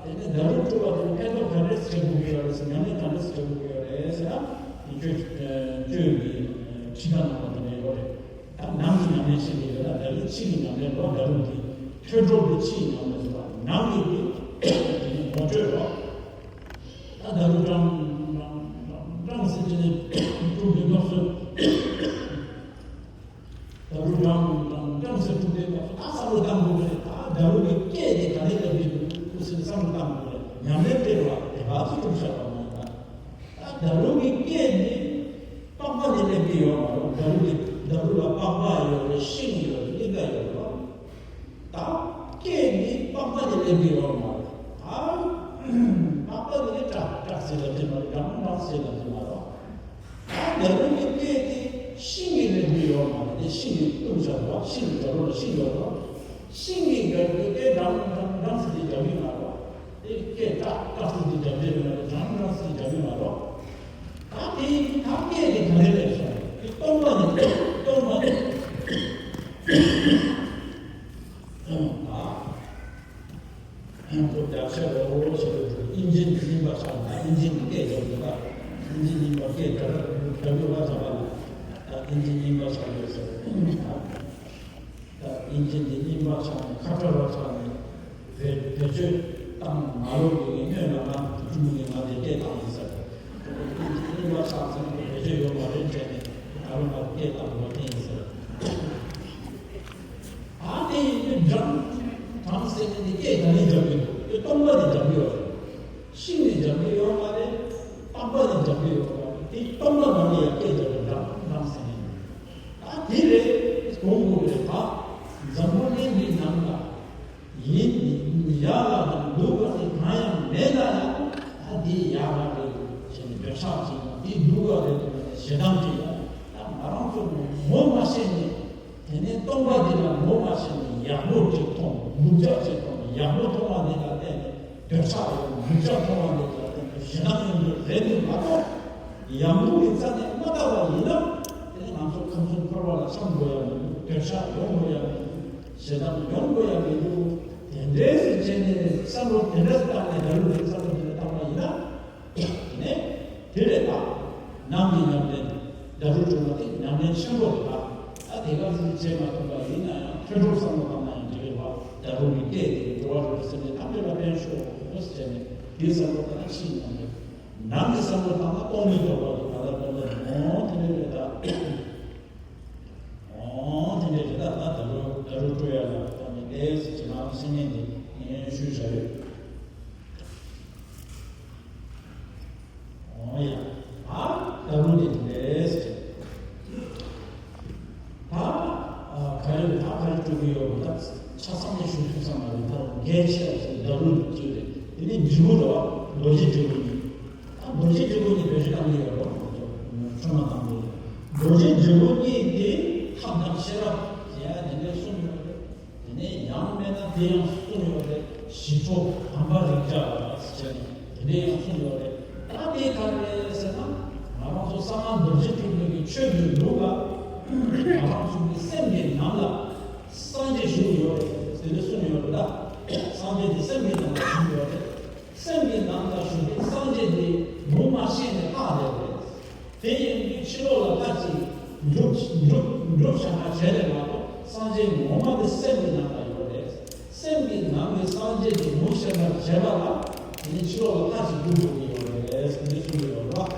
དེ་ནི་ད་རུང་སྒྲུབ་པ་དེ་ནི་ཕན་ཐོགས་ག་འདྲས་བྱེད་དགོས་ཀྱི་ཡོད་རེད་ཟེར། ཉམས་ལེན་ག་འདྲས་བྱེད་དགོས་ཀྱི་ཡོད་རེད་ཟེར་ན། དེ་ཆོས་ཆོས་ཀྱི་ཁྲིད་ཐབས་ནང་ལ་དེ་འདྲ་ཡོད་རེད། ད་ནང་གི་ཉམས་ལེན་བྱེད་ཀྱི་ཡོད་ན་ད་རུང་ཕྱི་གི་ཉམས་ལེན་རོ། ད་རུང་དེ་ཐོས་གྲོལ་དེ་ཕྱི་གི་ཉམས་ལེན་རོ། ནང་གི་དེ་དེ་ནི་ངོ་སྤྲོད་རོ། ད་ད་རུང་ཀྲང་ཀྲང་ཀྲང་ཟེར་གྱི་ནི་ཀྲུང་གི་ནོག་སོ། ད་རུང་ཀྲང་ཀྲང་ཀྲང་ཟེར་ཐུབ་པའི་སྐབས་སུ་ད་བསམ་བློ་བཏང་དགོས་རེད། ད་ད་རུང་གི་སྐད་དེ་ག་རེ་ལབ་ཀྱི་འདུག་ཟེར་ནས་བསམ་བློ་བཏང་དགོས་རེད། ཉམས་ལེན་སྤེལ་བ་དེ་ག་ཚོད་ཐུབ་བྱ་བ་མ་ཡིན་པ། ད་ད་རུང་གི་སྐད་དེ་པགས་པ་ནས་སླེབས་ཀྱི་ཡོད་མ་རེད། ད་རུང་གི་ད་རུང་ལ་པགས་པ་ཡོད་རེད། ཤིང་ཡོད་རེད། གླིང་ག་ཡོད་རེད། ད་སྐད་འདི་པགས་པ་ནས་སླེབས་ཀྱི་ཡོད་མ་རེད། ད་པགས་པ་ནས་ཀྲག་ཀྲག་ཟེར་ལབ་ཀྱི་མ་རེད། ཀྲང་ཀྲང་ཟེར་ལབ་ཀྱི་མ་རེད། ད་ད་རུང་གི་སྐད་དེ་ཤིང་གིས་སླེབས་ཀྱི་ཡོད་མ་རེད། དེ་ཤིང་གིས་བཏུམས་བཞག་པ། ཤིང་གི་རྒྱབ་ལོགས་ལ་ཤིང་ཡོད་རེད། ཤིང་གི་རྒྱབ་ལོགས་སྐད་ཀྲང་ཀྲང་ཀྲང་ཟེར་དེ་རྒྱབ་ཀྱི་མ་རེད། དེ་སྐད་ཀྲག་ཀྲག་ཟེར་དེ་རྒྱབ་ཀྱི་མ་རེད། ཀྲང་ཀྲང་ཟེར་དེ་རྒྱབ་ཀྱི་མ་རེད། ད་དེ་ད་སྐད་དེ་ག་ནས་སླེབས་སོང་། དེ་སྟོང་པ་ནས་སྟོང་པ་ནས། ཨ། ཁོ་རྒྱབ་ཤ་རོ་རོ་བྱེད་དུས་ཨིན་ཇི་ནི་རྙིང་པ་ཆགས་ན། ཨིན་ཇི་ནི་སྐད་རྒྱབ་འདུག་ག་ཨིན་ཇི་རྙིང་པ་སྐད་རྒྱབ་རྒྱབ་ཡོད་པ་ཆགས་པ་ལ། ད་ཨིན་ཇི་རྙིང་པ་ཆགས་ཡོད་ཟེར། ད་ཨིན་ཇི་འདི་རྙིང་པ་ཆགས་ནས་ཁ་བྲལ་བ་ཆགས་ནས་བེད་བེད་སྤྱོད་བཏང་མ་ལོག་གི་སྔོན་ལ་ང་ཀྲུང་གིས་ང་དེ་སྐད་བཏང་ཡིན་ཟེར། ཨིན་ཇི་རྙིང་པ་ཆགས་ཚར་ནས་བེད་སྤྱོད་ཡོད་མ་རེད་དྲན་ནས་ད་རུང་ང་སྐད་བཏང་དགོས་བསྟན་ཡིན་ཟེར། ཨ་དེ་ཡིན་དུས་ཀྲང་ཀྲང་ཟེར་མཁན་དེ་སྐད་ག་ནས་རྒྱབ་ཀྱི་འདུག་དེ་སྟོང་པ་ནས་རྒྱབ་ཀྱི་ཡོད་རེད། ཤིང་ནས་རྒྱབ་ཀྱི་ཡོད་མ་རེད། པགས་པ་ནས་རྒྱབ་ཀྱི་ཡོད་མ་རེད། དེ་སྟོང་པ་ནང་ལ་ཡང་སྐད་རྒྱབ་ཀྱི་ཀྲང་ཀྲང་ཟེར་མཁན་ཡིན། ད་དེ་རེད་གོང་དུ་རེད། ད་འཛམ་བུ་གླིང་འདི་ནང་ལ་ཡིན་ཡག་ལ་དང་སྡུག་པ་དེ་གང་ཡང་མེད་ན་ཡང་ད་དེ་ཡག་ལ་རེད་ཟེར་ནས་འདོད་ཆགས་ཅིག་དང་། དེ་སྡུག་པ་རེད་དང་ཞེ་སྡང་ཅིག་ཡང་ད་ང་རང་ཚོ་ངོ་མ་ཤེས་ནས། དེ་ནས་སྟོང་པ་འདི་ལ་ངོ་མ་ཤེས་ནས་ཡག་པོ་ཅིག་མཐོང་། སྡུག་ཅག་ཅིག་མཐོང་། ཡག་པོ་མཐོང་བ་འདི་ལ་བརྟེན་ནས་འདོད་ཆགས་ཡོང་། སྡུག་ཅག་མཐོང་བ་འདི་ལ་བརྟེན་ནས་ཞེ་སྡང་ཡོང་རྒྱུ་རེད་འདུག་མ་གཏོགས། ཡག་སྡུག་གི་རྩ་ནས་མ་བལྟ་བ་ཡིན་ན། དེ་ནས་ང་ཚོ་ཁམས་གསུམ་འཁོར་བ་ལ་འཁྱམས་དགོས་ཡ་མི་འདུག་འདོད་ཆགས་ཡོང་དགོས་ཡ་མི་འདུག་ཞེ་སྡང་ཡོང་དགོས་ཡ་མི་འདུག་དེ་འདྲས་སེ་བྱས་ནས་བསམ་བློ་དེ་འདྲས་བཏང་ནས། ད་རུང་དེ་བསམ་བློ་དེ་འདྲས་བཏང་བ་ཡིན་ན། དེ་ནས་དེ་རེད་ད། ནང་གི་ཉམས་ལེན། ད་རུང་སྒྲུབ་པ་དེ་ཉམས་ལེན་ཆེན་པོ་རེད་ད། ད་དེ་ག་ཚོད་བྱེད་མ་ཐུབ་པ་ཡིན་ན་ཡང་ཐོས་གྲོལ་བསམ་བློ་བཏང་ན་ཡང་འགྲིག་རེད་བ། ད་རུང་གི་སྐད་དེ་འགྲོ་བ་རེད་ཟེར་ནས་ཐམས་ཅད་ལ་ཕན་ཤོག་ཟེར་ནས་དེའི་བསམ་བློ་བཏང་ན་ཕྱིའི་ཉམས་ལེན། ནང་གི་བསམ་བློ་བཏང་ན་སྟོང་ཉིད་རྟོགས་པ་དེ་ད་ལྟ་བསྟན་པ་རེད། འོ་དེ་འདྲ་རེད་ད། འོ་དེ་འདྲ་རེད་ད། ད་ད་རུང་ད་རུང་སྤྲོ་ཡ་ལ་ད་ནི་ལས་ཟེར་གྱི་ནང་སེམས་ངན་དེ་ངས་ཞུས་བཞག་ཡོད། འོ་ཡ། ད་ད་རུང་དེ་འདྲ་རེད་ཟེར། ད་ག་རེ་ད་ག་རེ་སྤྲོ་གི་ཡོད་མ། ད་ཆ་ཚང་ནས་ཞུ་ཐུབ་ས་མ་རེད། ད་གལ་ཆེ་བ་ཞིག་ད་རུང་བརྗོད་རེད། དེ་ནས་འབྲས་བུ་རེད་བ། རྡོ་རྗེ་འབྲས་བུ་གཉིས། ད་རྡོ་རྗེ་འབྲས་བུ་གཉིས་བེད་སྤྱོད་བཏང་གི་ཡོད་རེད་བ། ཁོང་ཚོ་ཁྲོམ་ལ་བཏང་གི་ཡོད། རྡོ་རྗེ་འབྲས་བུ་གཉིས་དེ་ ཐབས་དང་ཤེས་རབ་ཟེར་ཡ་དེ་འདྲའི་གསུངས་ཡོད་རེད། དེ་ནས་ཡང་མིན་ན་དེ་ཡང་གསུངས་ཡོད་རེད། ཞི་ཁྲོ་དམ་པ་རིགས་བརྒྱ་ཟེར་ནས་དེ་འདྲའི་ཡང་གསུངས་ཡོད་རེད། ད་དེ་ག་རེ་ཟེར་ན། ང་རང་ཚོ་གསང་སྔགས་རྡོ་རྗེ་ཐེག་པའི་གི་ཆོས་ཀྱི་ལུགས་ལ། ང་རང་ཚོ་གི་སེམས་ཀྱི་ནང་ལ་སངས་རྒྱས་བཞུགས་ཡོད་རེད་དེ་འདྲ་གསུངས་ཡོད་རེད་ད། སངས་རྒྱས་དེ་སེམས་ཀྱི་ནང་ལ་བཞུགས་ཡོད་རེད། སེམས་ཀྱི་ནང་ལ་བཞུགས་པའི་སངས་རྒྱས་དེ་མུ་མ་ཤེས་ནས་ལྷག་བསྡད་རེད། དེ་ཡིན་དུས་ཕྱི་ལོགས་ལ་ལྷ་ཅིག་འགྲུབ་འགྲུབ་འགྲུབ་བྱ་བ་བྱས་རེད་མ་གཏོགས་སངས་རྒྱས་ངོ་མ་དེ་སེམས་ཀྱི་ནང་ལ་ཡོད་རེད། སེམས་ཀྱི་ནང་གི་སངས་རྒྱས་དེ་ངོ་ཤེས་པར་བྱེད་པ་ལ་དེ་ནི་ཕྱི་ལོགས་ལ་ལྷ་ཅིག་འགྲུབ་འགྲོ་གི་ཡོད་རེད་དེ་འདྲ་གསུངས་ཀྱི་ཡོད་རེད་བ།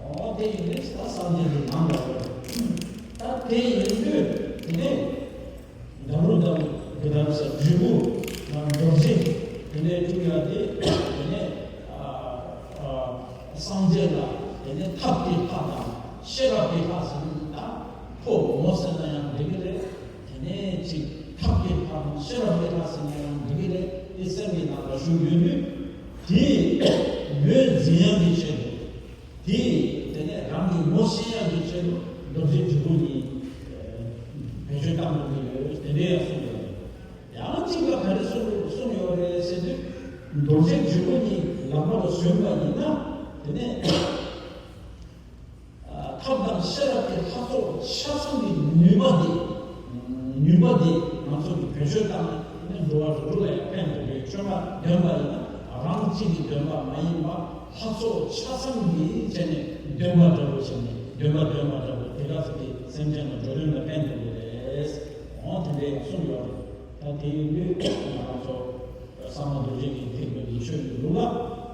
འོ་དེ་ཡིན་དུས་ད་སངས་རྒྱས་དེ་ནང་ལ་ཡོད་རེད། ད་དེ་ཡིན་དུས་དེ་ནས། འདམ་རུ་དང་གི་དམ་ས་འབྲས་བུ་དང་རྡོ་རྗེ་དེ་ནས་བསྒྲུབ་ཡ་དེ་དེ་ནས་ཨ་ཨ་སངས་རྒྱས་ལ་དེ་ནས་ཐབས་ཀྱི་ལྷ་དང་ཤེས་རབ་ཀྱི་ལྷ་ཟེར་ནས་ད་ཁོ་ངོ་ཟེར་ན་ཡང་འགྲིག་གི་རེད། དེ་ནས་ཅིག་ཐབས་ཀྱི་ལྷ་དང་ཤེས་རབ་ཀྱི་ལྷ་ཟེར་ན་ཡང་འགྲིག་གི་རེད། དེ་སེམས་ཀྱི་ནང་ལ་བཞུགས་ཡོད་དུས་དེ་ངོས་འཛིན་ཡ་གི་ཆེད་དུ། དེས་དེ་ནས་རང་གི་ངོ་ཤེས་ཡག་གི་ཆེད་དུ་རྡོ་རྗེ་དྲིལ་བུ་གཉིས་བེད་སྤྱོད་བཏང་དགོས་ཀྱི་ཡོད་དེ་འདྲའི་ཡང་གསུངས་ཡོད། ཡང་གཅིག་ལ་ག་རེ་གསུངས་གསུངས་ཡོད་རེད་ཟེར་དུས། རྡོ་རྗེ་དྲིལ་བུ་གཉིས་ལག་པ་ལ་ཞོན་པ་ཡིན་ན་དེ་ནས་ཐབས་དང་ཤེས་རབ་ཀྱི་ལྷ་ཚོགས་ཆ་ཚང་གི་ནུས་པ་འདི། ནུས་པ་འདི་ང་ཚོ་གི་བེད་སྤྱོད་བཏང་ནས་འགྲོ་བ་རིགས་དྲུག་ལ་ཡང་ཕན་ཐོགས་པའི་ཆོས་མ་འདོན་པ་ཡིན་ན་རང་གཅིག་གི་འདོན་པ་མ་ཡིན་པ་ལྷ་ཚོགས་ཆ་ཚང་གིས་བྱས་ནས་འདོན་པ་འདྲ་པོ་བྱས་ནས་འདོན་པ་འདོན་པ་འདྲ་པོ་དེ་ག་ཚོད་ཀྱི་སེམས་ཅན་ལ་འགྲོ་དོན་ལ་ཕན་ཐོགས་པ་རེད། འོ་དེ་འདྲའི་གསུངས་ཡོད་རེད། ད་དེ་ཡིན་དུས་ང་རང་ཚོ། གསང་སྔགས་རྡོ་རྗེ་གི་ཐེག་པའི་ཆོས་ཀྱི་ལུགས་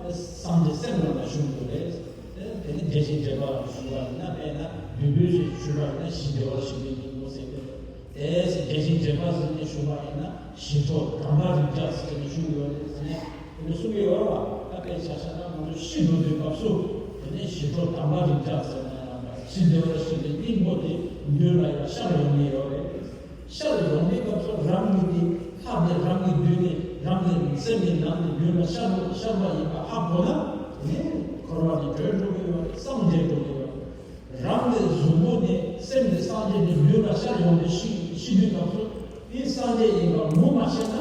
ལ་སངས་རྒྱས་སེམས་ལ་བཞུགས་དགོས་རེད། དེ་ནི་བརྒྱ་བྱིན་བརྒྱད་པ་ཞུ་བ་ཡིན་ན་དཔེར་ན་བདུད་བདུད་ཞེས་ཞུ་བ་ཡིན་ན་ཞི་བདེ་བར་གཤེགས་པའི་སྙིང་པོ་ཟེར་གྱི་རེད། དེ་བརྒྱ་བྱིན་བརྒྱད་པ་ཟེར་ནས་ཞུ་བ་ཡིན་ན་ཞི་ཁྲོ་དམ་པ་རིགས་བརྒྱ་ཟེར་ནས་ཞུ་ཡོད་རེད་ཟེར་ནས་དེ་ནི་གསུང་གི་ཡོད་རེད་བ། ད་དཔེ་ཆ་བཞག་ན་ང་ཚོ་ཤི་འགྲོ་དུས་སྐབས་སུ་དེ་ནི་ཞི་ཁྲོ་དམ་པ་རིགས་བརྒྱ་ཟེར་ན་ཡང་ཞི་བདེ་བར་གཤེགས་པའི་སྙིང་པོ་དེ་མདུན་ལ་ཡང་ཤར་ཡོང་གི་ཡོད་རེད། ཤར་ཡོང་དུས་སྐབས་སུ་རང་གི་དེ་ལྷ་དེ་རང་གི་མདུན་ནས་རང་གི་སེམས་ཀྱི་ནང་ནས་མདུན་ལ་ཤར་ཤར་བ་ཡིན་པ་ཧ་གོ་ན་དེ་ནས་འཁོར་བ་ནས་གྲོལ་འགྲོ་གི་ཡོད་རེད། སངས་རྒྱས་འགྲོ་གི་ཡོད་རེད། རང་གི་གཟུགས་པོ་ནས་སེམས་ནས་སངས་རྒྱས་ཀྱི་མདུན་ལ་ཤར་ཡོང་དུས་ཤི་ཤི་དུས་སྐབས་སུ་དེ་སངས་རྒྱས་ཡིན་པ་ངོ་མ་ཤེས་ན།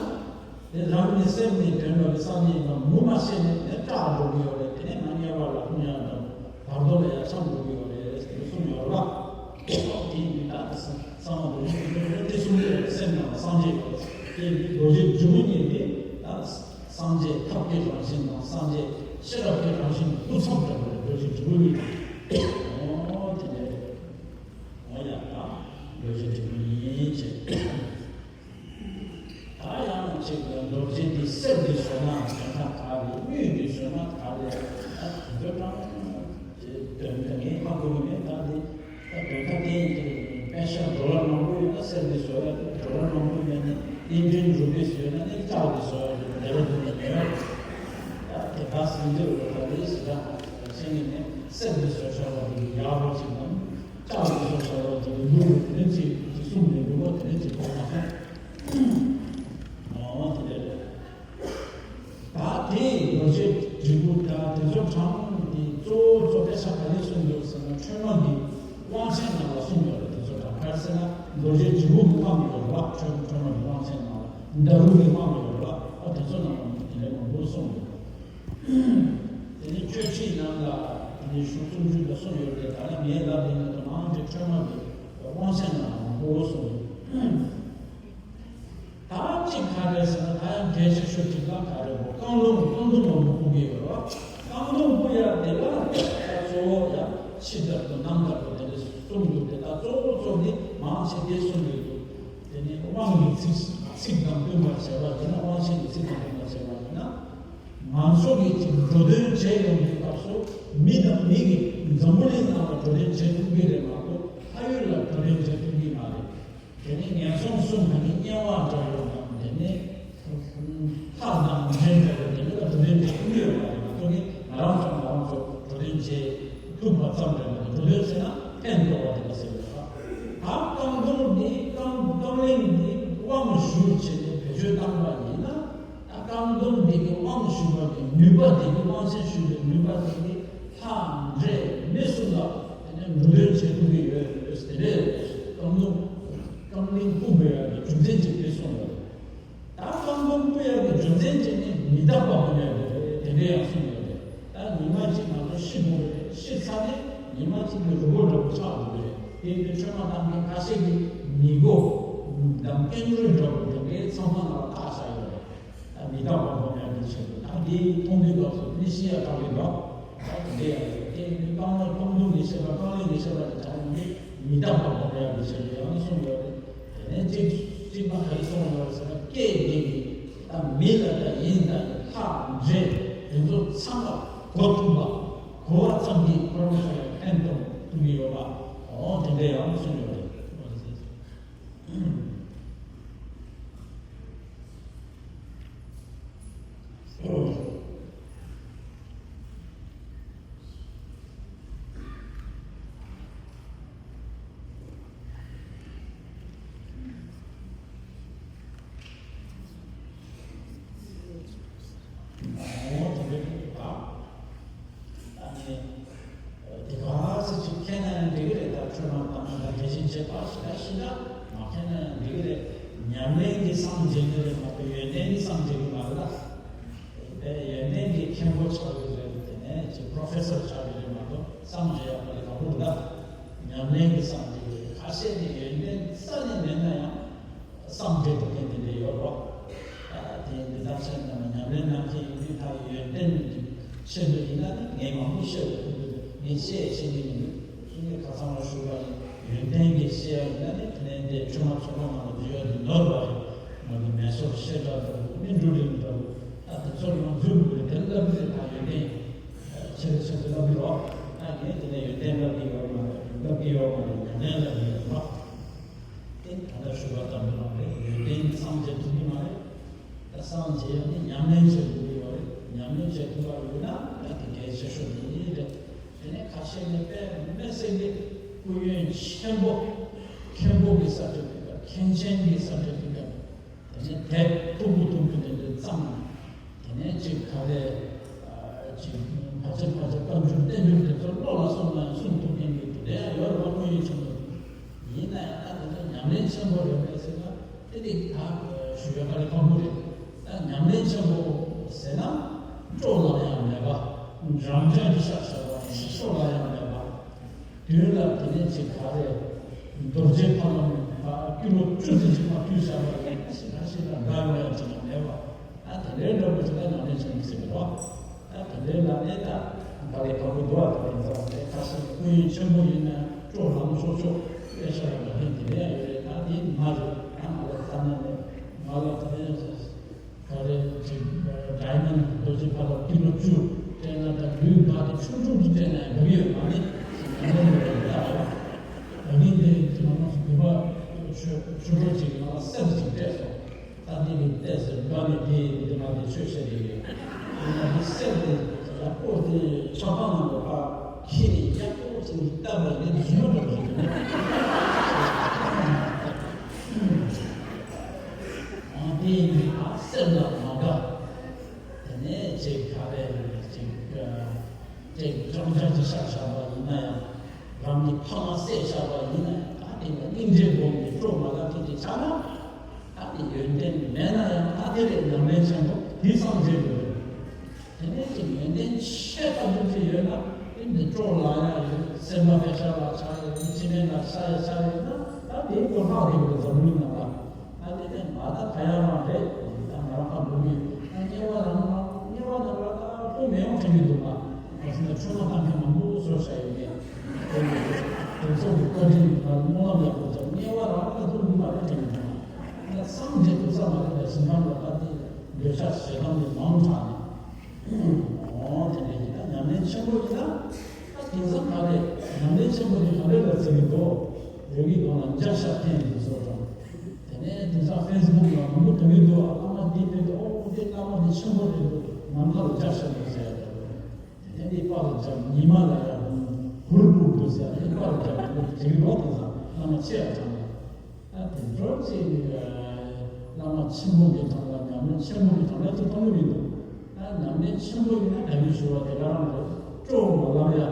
དེ་རང་ཉིད་སེམས་ནས་དོན་དམ་པའི་སངས་རྒྱས་ཡིན་པ་ངོ་མ་ཤེས་ནས་དེ་སྐྲག་འགྲོ་གི་ཡོད་རེད། དེ་ནས་ང་དམྱལ་བ་ལ་ལྷུང་ཡང་འདྲ་བར་དོ་ལ་ཡང་འཁྱམས་འགྲོ་གི་ཡོད་རེད་ཟེར་གསུངས་ཡོད་རེད་བ། དེ་ཡིན་དུས་ད་དེ་གསང་སྔགས་རྡོ་རྗེ་ཐེག་པའི་དེ་གསུང་གི་ཡོད་རེད། སེམས་ནང་ལ་སངས་རྒྱས་ཡོད་རེད། དེ་ཡིན་དུས་རྡོ་རྗེ་འཇིགས་མེད་གཉིས་དེ་ད་སངས་རྒྱས་ཐབས་ཀྱི་རང་བཞིན་དང་སངས་རྒྱས་ཤེས་རབ་ཀྱི་རང་བཞིན་དབུ་མཚམས་འདྲ་བོ་རེད། རྡོ་རྗེ་འཇིགས་མེད་གཉིས་དེ། འོ་དེ་འདྲ་རེད། འོ་ཡ་ད་རྡོ་རྗེ་འཇིགས་མེད་གཉིས་བྱས། ད་ཡང་གཅིག་ལ་རྡོ་རྗེ་འདི་གསེར་གྱི་བཟོས་ན་དོན་དག་ག་རེ། དངུལ་གྱི་བཟོས་ན་ག་རེ། ད་དེ་ཚོ་ཀྲང་དོན་དག་ངས་ཧ་གོ་གི་མེད། ད་འདི་ད་དོན་དག་དེ་ཡིན་གྱི་རེད། པེ་ཤ་ཌོ་ལར་མང་པོ་ཡོད་ན་གསེར་གྱི་བཟོ་ཡ་རེད། ཌོ་ལར་མང་པོ་ཡོད་ན་ཨིན་ཌི་ཡན་རུ་པི་བཟོས་ན་ནི་ལྕགས་ཀྱི་བཟོ་ཡ་རེད། དེ་ལ་དེ་ནི་མེད་ཡ་རེད། ད་དེ་ག་སྲིད་འདི་རུ་ད་རེས་སི་ད་ཆེན་ནི་ནི་གསེར་གྱི་བཟོ་བྱ་བ་དེ་ཡག་པོ་ཅིག་དང་། ལྕགས་ཀྱི་བཟོ་བྱ་བ་དེ་ལུགས་དེ་ཚོ་དེ་གསུམ་ནས་ལུགས་པ་དེ་ཚོ་གོ་མ་སོང་། འོ་དེ་འདྲ་རེད། ད་དེ་རྡོ་རྗེ་དྲིལ་བུ་དང་དེ་ཚོ་གྲངས་དེ་གཙོ་བོ་གཙོ་དཔེ་ཆ་ག་རེ་གསུངས་འདུག་ཟེར་ན་ཁྲོས་མ་གི་དབང་ཆེན་ནང་ལ་གསུངས་ཡོད་རེད། དེ་ཚོ་གྲངས་ག་རེ་ཟེར་ན་རྡོ་རྗེ་དྲིལ་བུ་གི་དབང་ཡོད་རེད་བ། ཁྲོས་ཁྲོས་མ་གི་དབང་ཆེན་ནང་ལ་འདམ་རུ་གི་དབང་ཡོད་རེད་བ། ཨ་དེ་ཚོ་ནང་ལ་དེ་འདྲ་མང་པོ་གསུངས་འདུག་དེ་ནས་གཅོད་ཁྲིད་ནང་ལ་དེ་ནས་གཞུང་སུམ་ཅུ་ལ་གསུངས་ཡོད་རེད། ད་ནི་ངས་ལབ་དེ་ནི་དུ་མང་གི་ཁྲོས་མ་གི་དབང་ཆེན་ནང་ལ་མང་པོ་གསུངས་འདུག་ད་གཅིག་ག་རེ་ཟེར་ན་ད་ཡང་གལ་ཆེ་ཤོས་གཅིག་ལ་ག་རེ་གོ་རྐང་ལུང་རྐང་ལུང་མང་པོ་སྤུངས་ཡོད་རེད་བ། རྐང་ལུང་སྤུངས་ཡ་དེ་ལ་ད་གཙོ་བོ་ཡ་ཕྱི་ལྟར་དུ་ནང་ལྟར་དུ་དེ་འདྲ་གསུངས་འདུག་དེ་ད་གཙོ་བོ་གཙོ་འདི་མང་ཆེ་དེ་གསུངས་ཡོད་འདུག་དེ་ནས་དབང་གི་ཚིག་ཚིག་དང་བསྟུན་པར་བྱས་པ་ཡིན་ན་དབང་ཆེན་གྱི་ཚིག་དང་བསྟུན་པར་བྱས་པ་ཡིན་ན། ང་ཚོ་གིས་ཅིག་འགྲོ་དོན་བྱེད་ཡོང་དུས་སྐབས་སུ་མི་དང་མི་གིས་འཛམ་བུ་གླིང་ནང་ལ་འགྲོ་དོན་བྱེད་ཐུབ་ཀྱི་རེད་མ་གཏོགས་ཕ་ཡུལ་ལ་འགྲོ་དོན་བྱེད་ཐུབ་ཀྱི་མ་རེད། དེ་ནས་ངན་སོང་གསུམ་དང་ནི་དམྱལ་བ་འདྲ་བོ་དང་དེ་ནས་ལྷ་དང་འདྲེ་འདྲ་བོ་དེ་འདྲ་ལ་འགྲོ་དོན་བྱེད་ཐུབ་ཀྱི་ཡོད་མ་རེད། མ་གཏོགས་ནི་ང་རང་ཚོ་ང་རང་ཚོ་འགྲོ་དོན་བྱེད་ཐུབ་པ་ཙམ་རེད་མ་གཏོགས་འགྲོ་དོན་བྱེད་ན་ཕན་ཐོགས་པ་དེ་འདྲ་ཟེར་བ་རེད། ད་རྐང་འདོན་འདི་རྐང་རྐང་ལེན་འདི་དབང་ཞུ་བྱས་ནས་བེད་སྤྱོད་བཏང་པ་ཡིན་ན། ད་རྐང་འདོན་འདི་གི་དབང་ཞུ་བ་གི་ནུས་པ་འདི་གི་དབང་ཆེན་ཞུ་བའི་ནུས་པ་འདི་གི་ལྷ་འདྲེ་མི་གསུམ་ལ་དེ་ནས་འགྲོ་དོན་བྱེད་ཐུབ་ཀྱི་ཡོད་དེ་རེད། རྐང་འདོན་ མི་རྟག་པ་ཁོ་ན་རེད། དེ་འདྲ་ཡང་གསུངས་ཡོད་རེད། ད་ཉི་མ་གཅིག་ང་ཚོ་ཤི་དགོས་རེད། ཤི་ཚར་ནས་ཉི་མ་གཅིག་གི་རུ་སྒོ་འདྲ་པོ་ཆགས་འགྲོ་གི་རེད། དེ་ཡིན་དུས་ཆོས་མ་གཏམ་མཁན་ཁ་ཤས་ཀྱིས་མི་མགོ་འདམ་ཀེང་རུས་འདྲ་པོ་དེ་འདྲའི་ཚང་མ་ལ་བཏགས་བཞག་ཡོད་རེད། ད་མི་རྟག་པ་ཁོ་ན་གི་ཆེད་དུ་ད་འདི་མཐོང་དུས་སྐབས་སུ་ནི་ཤི་ཡ་དྲག་གི་འདུག་ད་དེ་འདྲ་ཡང་རེད། དེ་ཡིན་དུས་རྐང་ལག་རྐང་དུང་གི་བཤད་པ་རྐང་ལག་གི་བཤད་པ་དེ་ད་ཡིན་དུས་མི་རྟག་པ་ཁོ་ན་གི་ཆེད་དུ་ཡང་གསུངས་ཡོད་རེད། དེ་ནས་གཅིག་གཅིག་པ་ག་རེ་གསུངས་ཡོད་ཟེར་ན། སྐད་འདི་གིས་ད་མི་ལ་ད་ཡིན་ད་ལྷ་འདྲེ་དེ་ཚོ་ཚང་མ་གོ་ཐུབ་པ། གོ་བ་ཙམ་གྱིས་ཁོ་རང་ཚོ་ལ་ཕན་ཐོགས་ཐུབ་ཀྱི་ཡོད་པ། འོ་དེ་འདྲ་ཡང་གསུངས་ཡོད་རེད། འོ་དེ་འདྲ་རེད་པ། ཨ་ནི། དེ་ག་ཚོད་ཅིག་མཁྱེན་ན་ཡང་འགྲིག་གི་རེད། ད་ཆོས་མ་གཏམ་ན་ད་དེ་བཞིན་བྱེད་པ་ཞིག་ད་ཤི་ན་མ་མཁྱེན་ན་ཡང་འགྲིག་གི་རེད། ཉམས་ལེན་གྱི་སངས་རྒྱས་ནི་རེད་མ་གཏོགས་ཡོན་ཏན་གྱི་སངས་རྒྱས་ཀྱི་མ་རེད་ད། དེ་ཡོན་ཏན་གྱི་མཁན་པོ་ཆགས་ཀྱི་རེད། དེ་ནས་ཅིག་པྲོ་ཕེ་སར་ཆགས་ཀྱི་རེད་མ་གཏོགས་སངས་རྒྱས་ཡག་པ་ལས་ཁག་པོ་རེད་ད། ཉམས་ལེན་གྱི་སངས་རྒྱས་ཀྱི་ཁ་ཤས་ནི་ཡོན་ཏན་རྩ་ནས་མེད་ན་ཡང་། སངས་རྒྱས་ཀྱི་རྟེན་དེ་འདྲ་ཡོད་རོགས། ཨ་དེ་འདི་ལྟར་བཤད་ན་ཉམས་ལེན་གནང་མཁན་ཡིན་དུས་ད་ཡོན་ཏན་གྱི་ཆེད་དུ་ཡིན་ན་ནི་ངས་མང་པོ་བཤད་དགོས་ཀྱི་འདུག་ངས་བཤད་བཤད་ཀྱི་མི་འདུག་སུ་ངས་ཁ་སང་ལ་ཞུས་པ་ནི་ཡོན་ཏན་གྱི་བཤད་ཡ་ཡིན་ན་ནི་དེ་ནས་འདི་ཆུང་མ་ཚོགས་པ་ནང་ལ་འཇུ་ཡ་དེ་ནོར་བ་རེད། ང་ཚོ་མེ་སོར་བཤད་གྲྭ་འདྲ་བོ་སྨིན་གྲོལ་རིམ་འདྲ་བོ་ད་དེ་ཚོར་ཡང་འཛུལ་དགོས་རེད། དེ་བསླབ་ཀྱི་རེད། ད་ཡོན་ཏན་ཆེ་རེ་ཆེ་རེ་བསླབ་ཀྱི་རོགས། ད་ངས་དེ་ནས་ཡོན་ཏན་བསླབ་ཀྱི་ཡོད་མ་རེད། བསླབ་ཀྱི་ཡོད་མ་རེད། ཉམས་ལེན་བསླབ་ཀྱི་ཡོད་རོགས། དེ་ད་ལྟ་ཞུ་བ་ལྟ་བུ་རང་རེད། ཡོན་ཏན་སངས་རྒྱས་ཐུབ་ཀྱི་མ་རེད། ད་སངས་རྒྱས་ཡག་ནི་ཉམས་ལེན་བྱེད་དགོས་ཀྱི་ཡོད་རེད། ཉམས་ལེན་བྱེད་ཐུབ་པ་ཡོད་ན་ད་དེ་གལ་ཆེ་ཤོས་ནི་རེད། དེ་ནས་ཁ་ཤས་ནི་དཔེ་མི་སྲིད་པའི་སྐུ་ཡོན་ཆེན་པོ། མཁན་པོ་གི་ས་ཁྲ་ཕུད་པ། མཁན་ཆེན་གྱི་ས་ཁྲ་ཕུད་པ། དེ་ནས་དེབ་མཐུག་པོ་མཐུག་པོ་དེ་འདྲ་བརྩམས། དེ་ནས་ཅིག་ག་རེ། ཨ་ཅིག་ཕལ་ཆེར་ཕལ་ཆེར་བཀའ་འགྱུར་བསྟན་འགྱུར་དེ་ཚོ་བློ་ལ་སོང་ན་གསུང་ཐུབ་མཁན་གྱི་དེ་འདྲ་ཡང་ཡོད་རེད་པ། སྐུ་ཡོན་ཆེན་པོ། ཡིན་ན་ཡང་ད་དེ་ཚོ་ཉམས་ལེན་ཆེན་པོ་རེད་པས་ཟེར་ན་དེ་འདི་ད་ཞུ་ཡ་དཀའ་ལས་ཁག་པོ་རེད། ད་ཉམས་ལེན་ཆེན་པོ་ཟེར་ན་སྤྲོ་ལངས་ཡ་མེད་པ། རང་རྐྱ་གི་ཤག་ཤག་པ་ཡིན་ན་སྤྲོ་ལངས་ཡ་མེད་པ། དོན་ལ་དེ་ནས་ཅིག་ག་རེ། རྡོ་རྗེ་ཕ་ལམ་ཕ་ཀི་ལོ་བཅུ་ཙམ་ཅིག་མ་བཏུས་བཞག་པ་ཡིན་ན་ཞིག་ན་ཞིག་དང་འདྲ་ཡོང་ཡ་ཅིག་ཡང་མེད་པ། ད་དེ་འདྲའི་འདྲ་པོ་ཅིག་ལ་ཉམས་ལེན་བྱེད་མི་སྲིད་པ་རེད་པ། ད་དེ་འདྲའི་ལ་ནས་ད་ག་རེ་ཁག་པོ་འདུག་པ། དེ་ཡིན་ཙང་དེ་ཁ་ཤས་སྐུ་ཡོན་ཆེན་པོ་ཡིན་ན་སྤྲོ་ལངས་ཆོག་ཆོག་དཔེ་ཆ་ལ་མ་ཕན་དེ་འདྲ་ཡང་ཡོད་རེད། ད་དེ་མ་རེད། ད་ང་ལ་ད་ནས་ནས་ང་ལ་ད་ནས། ག་རེ་ཅིག་ཌའི་མོན་ཌི་རྡོ་རྗེ་ཕ་ལ་ཀི་ལོ་བཅུ་སྤྲད་ན་ད་ལུས་འགག་དེ་ཆུང་ཆུང་ཅིག་སྤྲད་ན་ཡང་འགྲིག་ཡོད་མ་རེད། ཉམས་ལེན་ཡོད་རེད་ད། ད་ནི་འདི་ཅི་མ་མ་སུ་དུ་བ་ཆོས་ཆོས་གྲོགས་ཅིག་ང་ལ་གསེར་ཅིག་སྤྲད་སོང་། ད་འདི་ནི་བལྟས་ཟེར་འགའ་ནི་དེ་འདི་མ་དེ་ཆོས་བཤད་དེ་ཡོད། ཡིན་ན་འདི་གསེར་དེ་ཡག་པོ་དེ་ཆབ་ཁང་ནང་དུ་ཕར་ཁྱེར་ནས་ཡག་པོ་ཅིག་བལྟས་པ་ཡིན་ན་འདི་ཞུ་མ་འགྲོ་གི་འདུག་ཨ་དེ་ཡིན་དུས་ཨ་གསེར་ལ་མ་དགའ། དེ་ནས་ཅིག་ག་རེ་ཅིག་ཅིག་ཅང་ཅང་ཅིག་བཤད་བཞག་པ་ཡིན་ན་ཡང་། རང་གི་ཕ་མ་བསད་བཞག་པ་ཡིན་ན་ཡང་། ད་དེ་ནས་སྙིང་རྗེ་སྒོམ་ནས་སྤྲོ་མ་ལངས་ཅིག་ཅིག་ཆགས་ན། ད་དེ་ཡོན་ཏན་མེད་ན་ཡང་ད་དེ་རེད། ཉམས་ལེན་ཆེན་པོ་དེ་སངས་རྒྱས་ཡོད་རེད། དེ་ནས་ཅིག་ཡོན་ཏན་ཆེ་ལྟ་བུ་ཅིག་ཡོད་ན་དེ་འདི་སྤྲོ་ལངས་ཡ་ཡོད། སེམས་པ་དཔེ་ཆ་ལ་ཆགས་ཡོད། སྤྱི་སྨན་ལ་ཆགས་ཡ་ཆགས་ཡོད་ན་ད་དེའི་སྐོར་ལྷག་རེད་འཛམ་གླིང་ནང་ལ། ད་དེ་ནས་མ་ད་ག་ཡ་རང་རེད། ད་ང་རང་ཁ་འབུ་གི་ད་དམྱལ་བ་རང་རང་དམྱལ་བ་ནང་ལ་ད་ལྷུང་མི་ཡོང་དྲན་གྱི་འདུག་ང་། ང་ཚོ་ནས་ཆུང་མ་བཏང་མཁན་མང་པོ་བཟོ་བྱ་ཡོད་མེད། དེ་ཚོ་གི་བཀའ་དྲིན་ལ་སྨོན་ལམ་ཡག་པོ་བརྒྱབ། དམྱལ་བ་རང་ལ་ལྷུང་གི་མ་རེད་དྲན་གྱི་འདུག་ང་། ད་སངས་རྒྱས་ཐུབ་ས་མ་རེད། ད་ཞིང་ཁམས་ལ་ད་དེ་འདོད་ཆགས་ཞེ་སྡང་དེ་མང་དྲགས་ནས། འོ་དེ་འདྲ་ཡིན་ན་ཉམས་ལེན་ཆེན་པོ་ཡིན་ན། ད་དེང་སང་ག་རེ་ཉམས་ལེན་ཆེན་པོ་དེ་ག་རེ་ལ་བརྩི་གི་འདུག་རེ་བའི་སྒང་ལ་མཇལ་ཤ་འཐེན་ཡིན་བཟོ་གྲོང་། དེ་ནས་དེང་སང་ཕེ་སི་བུག་ལ་མང་པོ་ཐོན་གི་འདུག་ཨ་བླ་མ་འདི་ཕེབས་འདུག་ཨོ་ཁོ་དེ་བླ་མ་འདི་ཆེན་པོ་རེད་འདུག་ནམ་མཁའ་ལ་མཇལ་ཤ་འདུག་ཟེར་ཡ་འདུག་དེ་ནས་འདི་པར་ལ་འཇམ་ཉི་མ་ལ་ཡ་གུར་གུར་འདུག་ཟེར་ཡ་འདི་པར་ལ་འཇམ་འདུག་ཅིག་རོགས་དེང་སང་བླ་མ་ཆེ་ཡ་གྲང་ལ། ད་དེ་འདྲ་ཅིག་བླ་མ་ཆེན་པོ་གི་གྲངས་ལ་ཉམས་ལེན་ཆེན་པོ་གི་གྲངས་ལ་ཅིག་གཏོང་གི་མི་འདུག་ད་ཉམས་ལེན་ཆེན་པོ་ཡིན་ན་ད་ནི་ཞུ་བ་དེ་ག་རང་རེད། སྤྲོ་བ་ལངས་ཡ།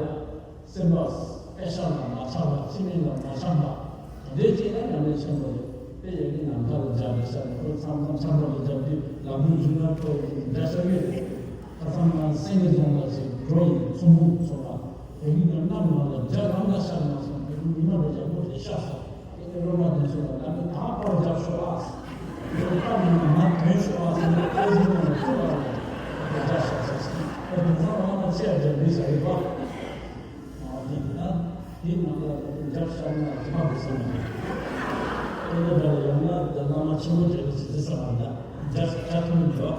སེམས་པ་དཔེ་ཆ་ལ་མ་ཆགས་པ། སྤྱི་སྨན་ལ་མ་ཆགས་པ། དེ་འདྲའི་ཅིག་ན་ཉམས་ལེན་ཆེན་པོ་རེད། དེ་ཡོད་ཀྱི་ནམ་མཁའ་ལ་འཇའ་རེ་ཤར་ནས་ཁོ་མཚམས་མཚམས་འཁྱམས་རོགས་ལ་འཇའ་དུས་ལམ་བུ་འཇུག་ན་ཁོ་འཇའ་ཤར་གྱི་རེད། ཁ་སང་ང་སེང་གེ་རྫོང་ལ་ཞིག་འགྲོ་ཡིན། ཚོམ་བུ་ཚོ་ལ་བོད་ཡིག་གི་གནམ་ནང་ལ་འཇའ་རང་ལ་ཤར་མ་སོང་། དེ་ཉི་མ་རེ་ཡག་པོ་རེ་ཤར་སོང་། དེ་ནས་སློབ་མ་དེ་ཚོ་ལ་ང་ནི་ད་པར་རྒྱག་ཤོག་ཨ། དེ་པར་ནང་ལ་ང་དོན་ཤོག་ཨ་ཟེར་ནས་ཨེ་ཟིན་ནང་ལ་ཚུར་ལ་ལ་འཇའ་ཤར་སོང་ཟེར། ཨེ་དེང་སང་ང་ལ་ཆེ་བ་འཇའ་འདི་ཤར་ཡོད་པ། དེ་ན་དེ་ནང་ལ་འཇའ་ཤར་ན་ཇི་མ་དགོས་བསམ་ན། ཨེ་ན་འདྲ་ལ་ཡང་ན་ད་བླ་མ་ཆེན་པོ་དེ་ལ་ཇི་ཙི་བསམ་པ་འདྲ། འཇའ་ཤར་ཐུབ་མི་འདུག་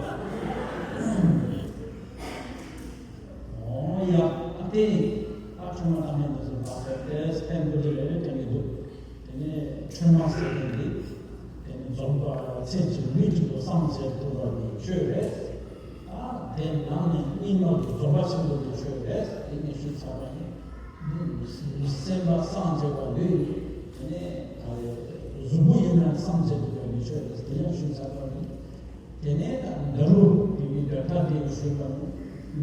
ཨོ་ཡ། ཨ་དེ་ད་ཁྲོས་མ་བཏང་མཁན་དེ་ཚོ་བཏང་ཟེར་ཏེ་ཕན་པོ་དེ་རེ་རེ་དྲན་གྱི་འདུག་དེ་ནས་ཁྲོས་མ་ཟེར་མཁན་འདི་དེ་ནི་རྫོགས་པ་ཚེ་གཅིག་ལུས་གཅིག་ཏུ་སངས་རྒྱས་ཐུབ་པ་གི་ཆོས་རེད། ཨ་དེ་ནང་ནས་རྙིང་མ་གི་རྫོགས་པ་ཆེན་པོ་གི་ཆོས་རེད། དེ་ནས་ཞུས་ཚར་བ་ཡིན། སེམས་པ་སངས་རྒྱས་པ་ལུས་ཡིན། དེ་ནས་གཟུགས་པོ་ཡིན་ན་སངས་རྒྱས་ཐུབ་པ་གི་ཆོས་རེད། དེ་ཡང་ཞུས་ཚར་བ་ཡིན། དེ་ནས་ད་ནཱ་རོ་དེ་གི་འདོད་ཐ་དེ་ཞུས་པ་ནི།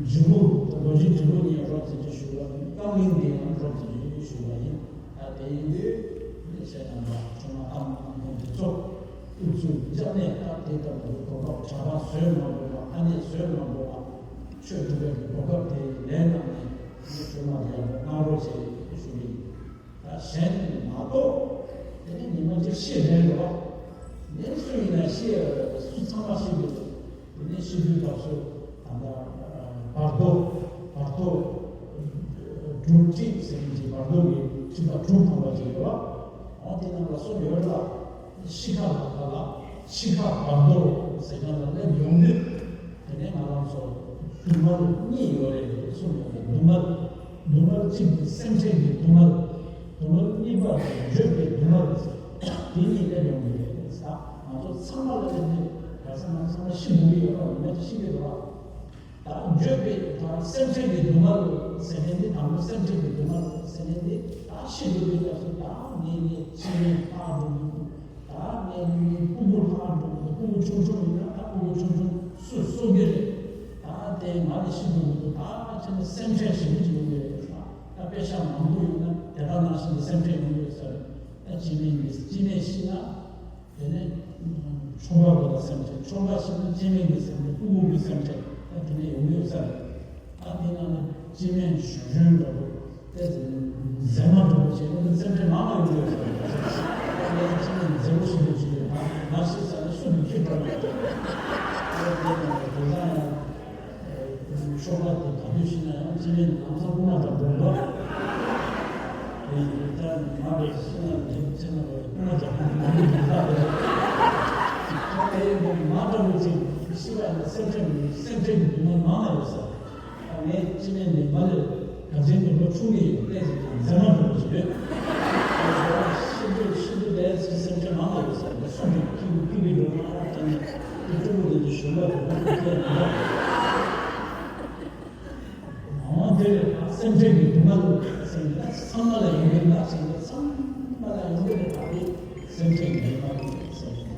འཇིགས་པོ་རྡོ་རྗེ་འཇིགས་པོ་གཉིས་རོབ་ཙམ་ཅིག་ཞུས་པ་ནི། རྐང་གླིང་དེ་ཡང་རོབ་ཙམ་ཅིག་ཞུས་པ་ཡིན། ད་དེ་ཡིན་དུས་ནི་ཁྱེད་རྣམ་པ་ཁྲོས་མ་བཏང་མཁན་དེ་ཚོ་ཨུ་ཚུགས་བརྒྱབ་ནས། ད་དེ་ལྟ་བུའི་གོ་སྐབས་གྲྭ་པ་བཟོས་མ་དགོས་པ། ཨ་ནེ་བཟོས་མ་དགོས་པ། ཆོས་སྒྲུབ་པའི་གོ་སྐབས་དེ་ལེན་གནང་ནས་ནི་ཁྲོས་མ་དེ་ཡག་པོ་གནང་རོགས་བྱེད་ཞུ་གི་ཡིན། ད་གཞན་མ་གཏོགས་དེ་ནི་ཉི་མ་གཅིག་ཤི་རན་རེད་བ། ནི་སུ་ཡིན་ན་ཤི་ཡ་རེད། སུ་ཚང་མ་ཤི་གི་རེད། དེ་ནི་ཤི་དུས་སྐབས་སུ་ད་ལྟ་བར་དོ་བར་དོ་དྲུག་ཁྲི་ཟེར་གྱི་བར་དོ་གི་ཁྲི་ཕྲག་དྲུག་ཐམ་པ་ཅིག་ཡོད་བ། འོ་དེ་ནང་ལ་གསུངས་ཡོད་རེད་བ། ཤི་ཁ་ལ་ཁ་ལ་ཤི་ཁ་བར་དོ་ཟེར་མཁན་ལ་སླེབས་ཡོང་དུས། དེ་ནས་ང་རང་ཚོ་སྡུག་བསྔལ་གཉིས་ཡོད་རེད་གསུངས་ཡོད་རེད། སྡུག་བསྔལ་སྡུག་བསྔལ་གཅིག་དེ་སེམས་ཅན་གྱི་སྡུག་བསྔལ། སྡུག་བསྔལ་གཉིས་པ་དེ་འགྱོད་པའི་སྡུག་བསྔལ། དེ་གཉིས་སླེབས་ཡོང་གི་རེད་ཟེར། ང་ཚོ་ཚང་མ་ལ་སླེབས་ནས་ག་ས་ང་ཚང་མ་ཤི་འགྲོ་གི་ཡོད་རེད། མི་ཤི་གི་རེད། ད་འགྱོད་པའི་ད་སེམས་ཅན་གྱི་སྡུག་བསྔལ་ཟེར་མཁན་དེ། དང་པོ་སེམས་ཅན་གྱི་སྡུག་བསྔལ་ཟེར་མཁན་དེ། ད་ཤི་འགྲོ་གི་སྐབས་སུ་ད་ངེད་གཉིས་ཤི་ནས་ཕར་འགྲོ་གི་འདུག་ད་ངས་ངའི་སྤུ་གུ་ལྷག་འགྲོ་གི་འདུག་སྤུ་གུ་ཆུང་ཆུང་ཡིན་ན་ད་སྤུ་གུ་ཆུང་ཆུང་སུས་གསོ་གི་རེད། ད་དེ་ང་ལ་ཤི་འགྲོ་གི་འདུག་ད་ཁྱེད་ནི་སེམས་ཁྲལ་ཞེ་པོ་ཅིག་ཡོང་གི་རེད་ཟེར། ད་པེ་ཤག་མང་པོ་ཡོད་ན་དེ་དག་ནང་བཞིན་གྱི་སེམས་ཁྲལ་ཡོང་གི་ཡོད་ས་རེད། ད་སྐྱེ་དམན་གྱི་སྐྱེ་དམན་ཤི་ན། དེ་ནས་ཆུང་བ་པོ་ལ་སེམས་ཁྲལ། ཆུང་བ་ཤི་ན་སྐྱེ་དམན་གྱི་སེམས་ཁྲལ། སྤུ་གུ་གི་སེམས་ཁྲལ། ད་དེ་ནས་ཡོང་གི་ཡོད་ས་རེད། ད་དེ་ནང་ནས་སྐྱེ་དམན་གཞོན་གཞོན་འདྲ་པོ། དེ་ཚོ་མཛེས་མ་འདྲ་པོ་བྱས་ན་སེམས་ཁྲལ་མང་བ་ཡོང་གི་ཡོད་ས་རེད། ང་ཚོ་ཅི་ནས་མཛེས་པོ་ཞིག་ཏུ་བྱེད་ཀྱི་ཡོད། ང་ཤི་ཚར་ན་སུ་གིས་ཁྱི་འདྲ་མ་ཡོང་། དེ་ནས་དེང་སང་ཡང་ཤོག་ཁག་དེ་ག་དུས་ཤི་ན་ཡང་སྐྱེ་དམན་ལམ་སང་རྐུན་མ་འདྲ་འདྲ་འདུག་དེ་ཡིན་དུས་ད་མ་རེད་ཤི་ན་འདི་ཚེ་ན་རེད། རྐུན་མ་འདྲ་འདྲ་མང་པོ་འདུག་ད་རེད། ད་དེ་ཡིན་དུས་མ་འདྲ་བོ་ཅིག་ཤི་བ་ཡིན་ན་སེམས་ཁྲལ་མི་སེམས་ཁྲལ་གྱི་སྡུག་བསྔལ་མང་ང་ཡོད་ས། ངའི་སྐྱེ་དམན་འདི་མ་ལས་ག་ཚོད་ཀྱི་ལོ་ཆུང་གི་ཡོད། ལྟས་ཅིག་ཀྱང་མཛེས་མ་འདྲ་པོ་ཞིག་ཡོད། ཤི་དུས་ཤི་དུས་ལས་ཚེ་སེམས་ཁྲལ་མང་ང་ཡོད་ས་རེད། སུ་གིས་ཁྱི་གུ་ཁྱི་གི་འགྲོ་ན་ཨ་ཅག་ནི་ཁྱི་ཕྲུ་གུ་འདི་ཚོ་གཞོན་པ་དེ་ཚོ་ཁྱི་ཁྱི་ཡང་འདྲ། འོ་དེ་རེད། ད་སེམས་ཁྲལ་གྱི་སྡུག་བསྔལ་ཟེར་ན་ཚང་མ་ལ་ཡོང་གི་རེད། ད་ཚང་མ་ལ་ཡོང་གི་རེད། ད་དེ་སེམས་ཁྲལ་གྱི་སྡུག་བསྔལ་ཟེར་ན།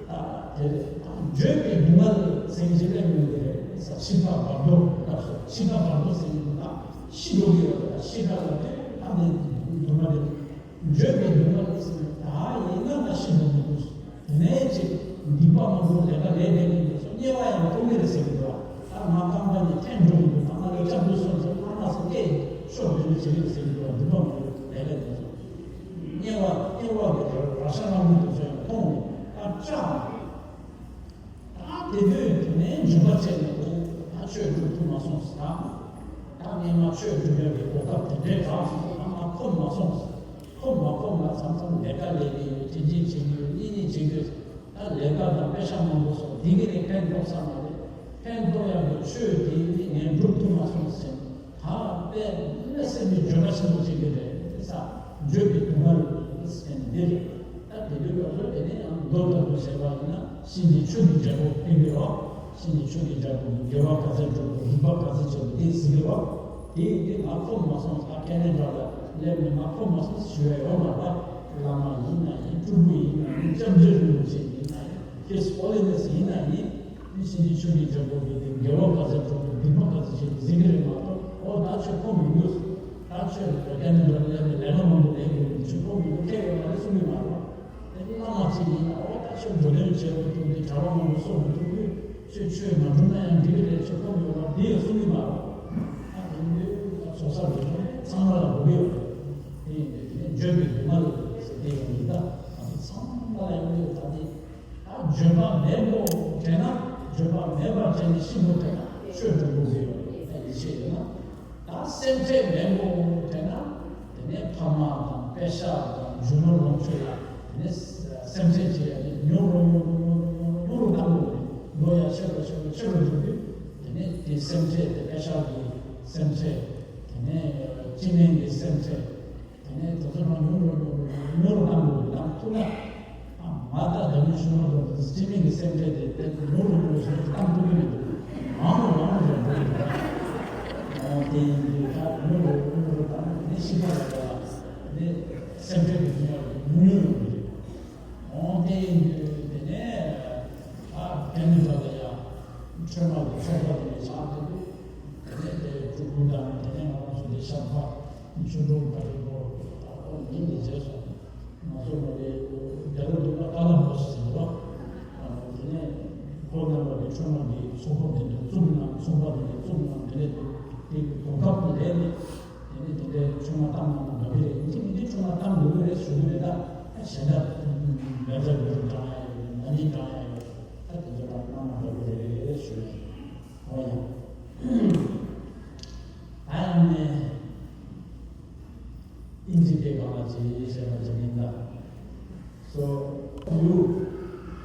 ད་དེ་རེད། ད་འགྱོད་པའི་སྡུག་བསྔལ་ཟེར་གྱི་རེད་མི་འདི་རེད་ཟེར། ཤི་ཁ་བར་དོ་སྐབས་སུ་ཤི་ཁ་བར་དོ་ཟེར་གྱི་འདུག་ད་ཤི་འགྲོ་གི་ཡོད་རེད། ཤི་ཁ་ལ་དེ་ད་ནི་སྡུག་བསྔལ་རེད། འགྱོད་པའི་སྡུག་བསྔལ་ཟེར་ན་ད་ཡིན་ན་ང་ཤི་འགྲོ་གི་འདུག་དེ་ནས་ཅིག་སྡིག་པ་མང་པོ་ལས་ཀ་ལས་བསྡད་མཁན་དེ་ཚོ་དམྱལ་བ་ཡང་སྤོ་གི་རེད་ཟེར་གྱི་འདུག་ད་ང་རྐང་པ་ནས་འཐེན་འགྲོ་གི་འདུག་ད་ང་ལ་སྐྱབས་འགྲོ་སོང་ཟེར་ལྷ་ང་ས་སྐད་ཤོག་དེ་འདྲ་བྱེད་གི་རེད་ཟེར་གྱི་འདུག་སྡིག་པ་མང་པོ་ལས་ཀ་དེ་ཚོ། དམྱལ་བ་དམྱལ་བ་གི་ར་ཤ་ལྷ་མོ་དེ་ཚོ་ཡང་མཐོང་ནས་ད་སྐྲག་ནས། ད་དེ་དུས་དེ་ནས་འཇུག་པ་བྱས་ནས་འོ་ད་ཆོས་སྒྲུབ་ཐུབ་མ་སོང་ཟེར། ད་ད་སྔས་མ་ཆོས་སྒྲུབ་པའི་གོ་སྐབས་དེ་འདྲའི་རག་སོང་ཟེར། ད་ང་ཁོམ་མ་སོང་ཟེར། ཁོམ་མ་ཁོམ་ལ་མཚམས་མཚམས་ལས་ཀ་ལས་ཀྱི་ཡོད། དེ་འདྲ་བྱེད་ཀྱི་ཡོད། གཉིས་གཉིས་བྱེད་ཀྱི་ཡོད། ད་ལས་ཀ་དང་པེ་ཤག་མང་པོ་སོགས་འདི་གི་ནས་ཕན་ཐོགས་ས་མ་རེད། ཕན་ཐོགས་ཡག་གི་ཆོས་འདི་ངས་སྒྲུབ་ཐུབ་མ་སོང་ཟེར། ད་དཔེ་ལ་སེམས་ཀྱི་འགྱོད་པ་ཆེན་པོ་བྱེད་ཀྱི་རེད་ཟེར། འགྱོད་པའི་སྡུག་བསྔལ་ཟེར་འདི་རེད། ད་དེ་དུས་སྐབས་སུ་དེ་ནས་ཡང་མདོ་ལྟ་བུ་ཟེར་བ་ཡིན་ན་གཤིན་རྗེ་ཆོས་ཀྱི་རྒྱལ་པོ་ཕེབས་ཀྱི་རོ། གཤིན་རྗེ་ཆོས་ཀྱི་རྒྱལ་པོ་གིས་དགེ་བ་ག་ཚད་སྒྲུབ་དགོས། སྡིག་པ་ག་ཚད་བྱེད་དགོས་དེ་གཟིགས་ཀྱི་རོ། དེ་ཡིན་དུས་ང་ཁོམ་མ་སོང་ཟེར། ཁ་སྐད་ནས་འདྲ་བ་སླེབས་ནས་ང་ཁོམ་མ་སོང་ཟེར་ཞུ་ཡ་ཡོད་མ་རེད། བླ་མ་ཡིན་ན་ཡིན། སྤྲུལ་སྐུ་ཡིན་ན་ཡིན། སྐྱབས་རྗེ་རིན་པོ་ཆེ་ཡིན་ན་ཡིན། His Holiness ཡིན་ན་ཡིན། མི་གཤིན་རྗེ་ཆོས་ཀྱི་རྒྱལ་པོ་གིས་དེ་དགེ་བ་ག་ཚད་སྒྲུབ་དགོས། སྡིག་པ་ག་ཚད་བྱེད་དགོས་ཟེར་གྱི་རེད་མ་གཏོགས། འོ་ད་ཁྱོད་ཁོམ་མི་འདུག་ད་ཁྱོད་ལ་རྒྱ་ནི་འདྲ་ལས་ནས་ལས་ཀ་མང་པོ་ལས་དགོས། ཁྱོད་ཁོམ་མི་འདུག་ཁྱད་ཡོད་མ་རེད་གསུང་གི་མ་རེད། བླ་མ་གཅིག་ཡིན་ན་འོ་ད་ཁྱོད་འགྲོ་དོན་བྱེད་མི་ཐུབ་ནས་གྲྭ་པ་མང་པོ་གསོ་མི་ཐུབ་དུས་ཁྱོད་ཆོས་མ་སྒྲུབ་ན་ཡང་འགྲིག་གི་རེད། ཁྱོད་ཁོམ་ཡོད་པ་འདི་ཡང་གསུང་གི་མ་རེད། ཨ་དེ་འདྲའི་ཚོགས་བསགས་ལས་ཚང་མ་ལ་དགོས་ཀྱི་ཡོད་རེད། དེ་ཡིན་དུས་དེ་ནས་འཇོན་པའི་སྡུག་བསྔལ་ཟེར་དེ་ཡོང་གི་ད་ཨ་དེ་ཚང་མ་ལ་ཡོང་གི་ཡོད། ད་དེ། ད་འཇོན་པ་མེད་དགོས་དྲན་ན་འཇོན་པ་མེད་པར་དྲན་ནས་ཤི་དགོས་དྲན་ན་ཆོས་སྒྲུབ་དགོས་ཀྱི་ཡོད་རེད། ད་ཡིད་ཆེས་ཡོད་ན། ད་སེམས་ཁྲལ་མེད་དགོས་དྲན་ན་དེ་ནས་ཕ་མ་དང་དཔེ་ཤག་དང་རྒྱུ་ནོར་ལོངས་སྤྱོད་ལ་དེ་ནས་སེམས་ཁྲལ་བྱེད་ཡ་དེ་ཉུང་རུ་ཉུང་རུ་ཉུང་རུ་ཉུང་རུ་ཉུང་རུ་བཏང་དགོས་རེད། ལོ་ཡ་ཆེ་རུ་ཆེ་རུ་ཆེ་རུ་འགྲོ་དུས་དེ་ནས་དེ་སེམས་ཁྲལ་དེ་དཔེ་ཤག་གི་སེམས་ཁྲལ་དེ་ནས་སྤྱི་སྨན་གྱི་སེམས་ཁྲལ། དེ་ནས་དེ་ཚོ་རང་ཉུང་རུ་ཉུང་རུ་ཉུང་རུ་བཏང་དགོས། བཏང་ཐུབ་ན། ཨ་མ་ད་ད་ནི་ཤུགས་མ་གཏོང་། སྤྱི་མི་གི་སེམས་ཁྲལ་དེ་དེ་ཉུང་རུ་ཉུང་རུ་ཞིག་བཏང་ཐུབ་ཀྱི་མི་འདུག་མང་རུ་མང་རུ་ཞིག་འགྲོ་གི་འདུག་འོ་དེ་ཡིན་དུས་ད་ཉུང་རུ་ཉུང་རུ་བཏང་ནས་ཤི་ཁ་ལ་ད་ནི་སེམས་ཁྲལ་དེ་ཉུང་རུ་ཉུང་རུ་ཡོང་གི་རེད། འོ་དེ་ཡིན་དུས་དེ་ནས་ཨ་དེ་ནི་ད་ལྟ་ཡང་ཁྲོས་མ་གི་ཚོགས་པ་དེ་ནས་ཆགས་ཐུབ་དུས་དེ་ནས་དེ་སྤྲུལ་སྐུ་དང་དེ་ནས་ང་རང་ཚོ་དེ་ཤར་ཕ། ཆུ་འབྲོག་བར་དུ་འགྲོ། ད་ཁོ་ཉིན་ནས་བྱས་སོང་། ང་ཚོ་མ་རེད། རྒྱ་ལོ་འདི་ལ་ཀ་ལ་མོ་ཟེར་བ། དེ་ནས་ཁོ་རྣམ་པ་གི་ཆུང་མ་གི་ཚོགས་པ་འདི་འདྲ་བཙུགས་གནང་། ཚོགས་པ་འདི་འདྲ་བཙུགས་གནང་། དེ་ནས་དེ་གི་གོ་སྐབས་དེ་ལས་ནས་དེ་ནས་དེ་འདྲའི་ཆུང་མ་བཏང་གནང་ན་འདྲ་གི་རེད། ཡིན་གཅིག་མིན་གཅིག་ཆུང་མ་བཏང་དགོས་ཀྱི་རེད་ཞུ་གི་མེད། ད་གཞན་དག་ལས་ཀ་ཡོད་འདྲ་ཡ་ཡོད། ན་ནིང་འདྲ་ཡ་ཡོད། ད་དེ་ཚོ་ལ་གནང་ན་འདྲ་གི་རེད་ཞུ་ཡ་ཡིན། འོ་ཡ། ད་ཡང་ནས་ཨིན་ཇི་སྐད་སྒང་ལ་ཅིག་བཤད་པ་ཅིག་ཡིན་ད། So you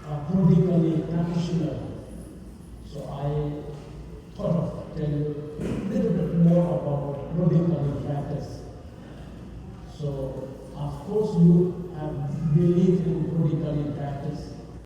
are politically practitioner. So I thought of tell you a little bit more about politically practice. So of course you have believed in politically practice.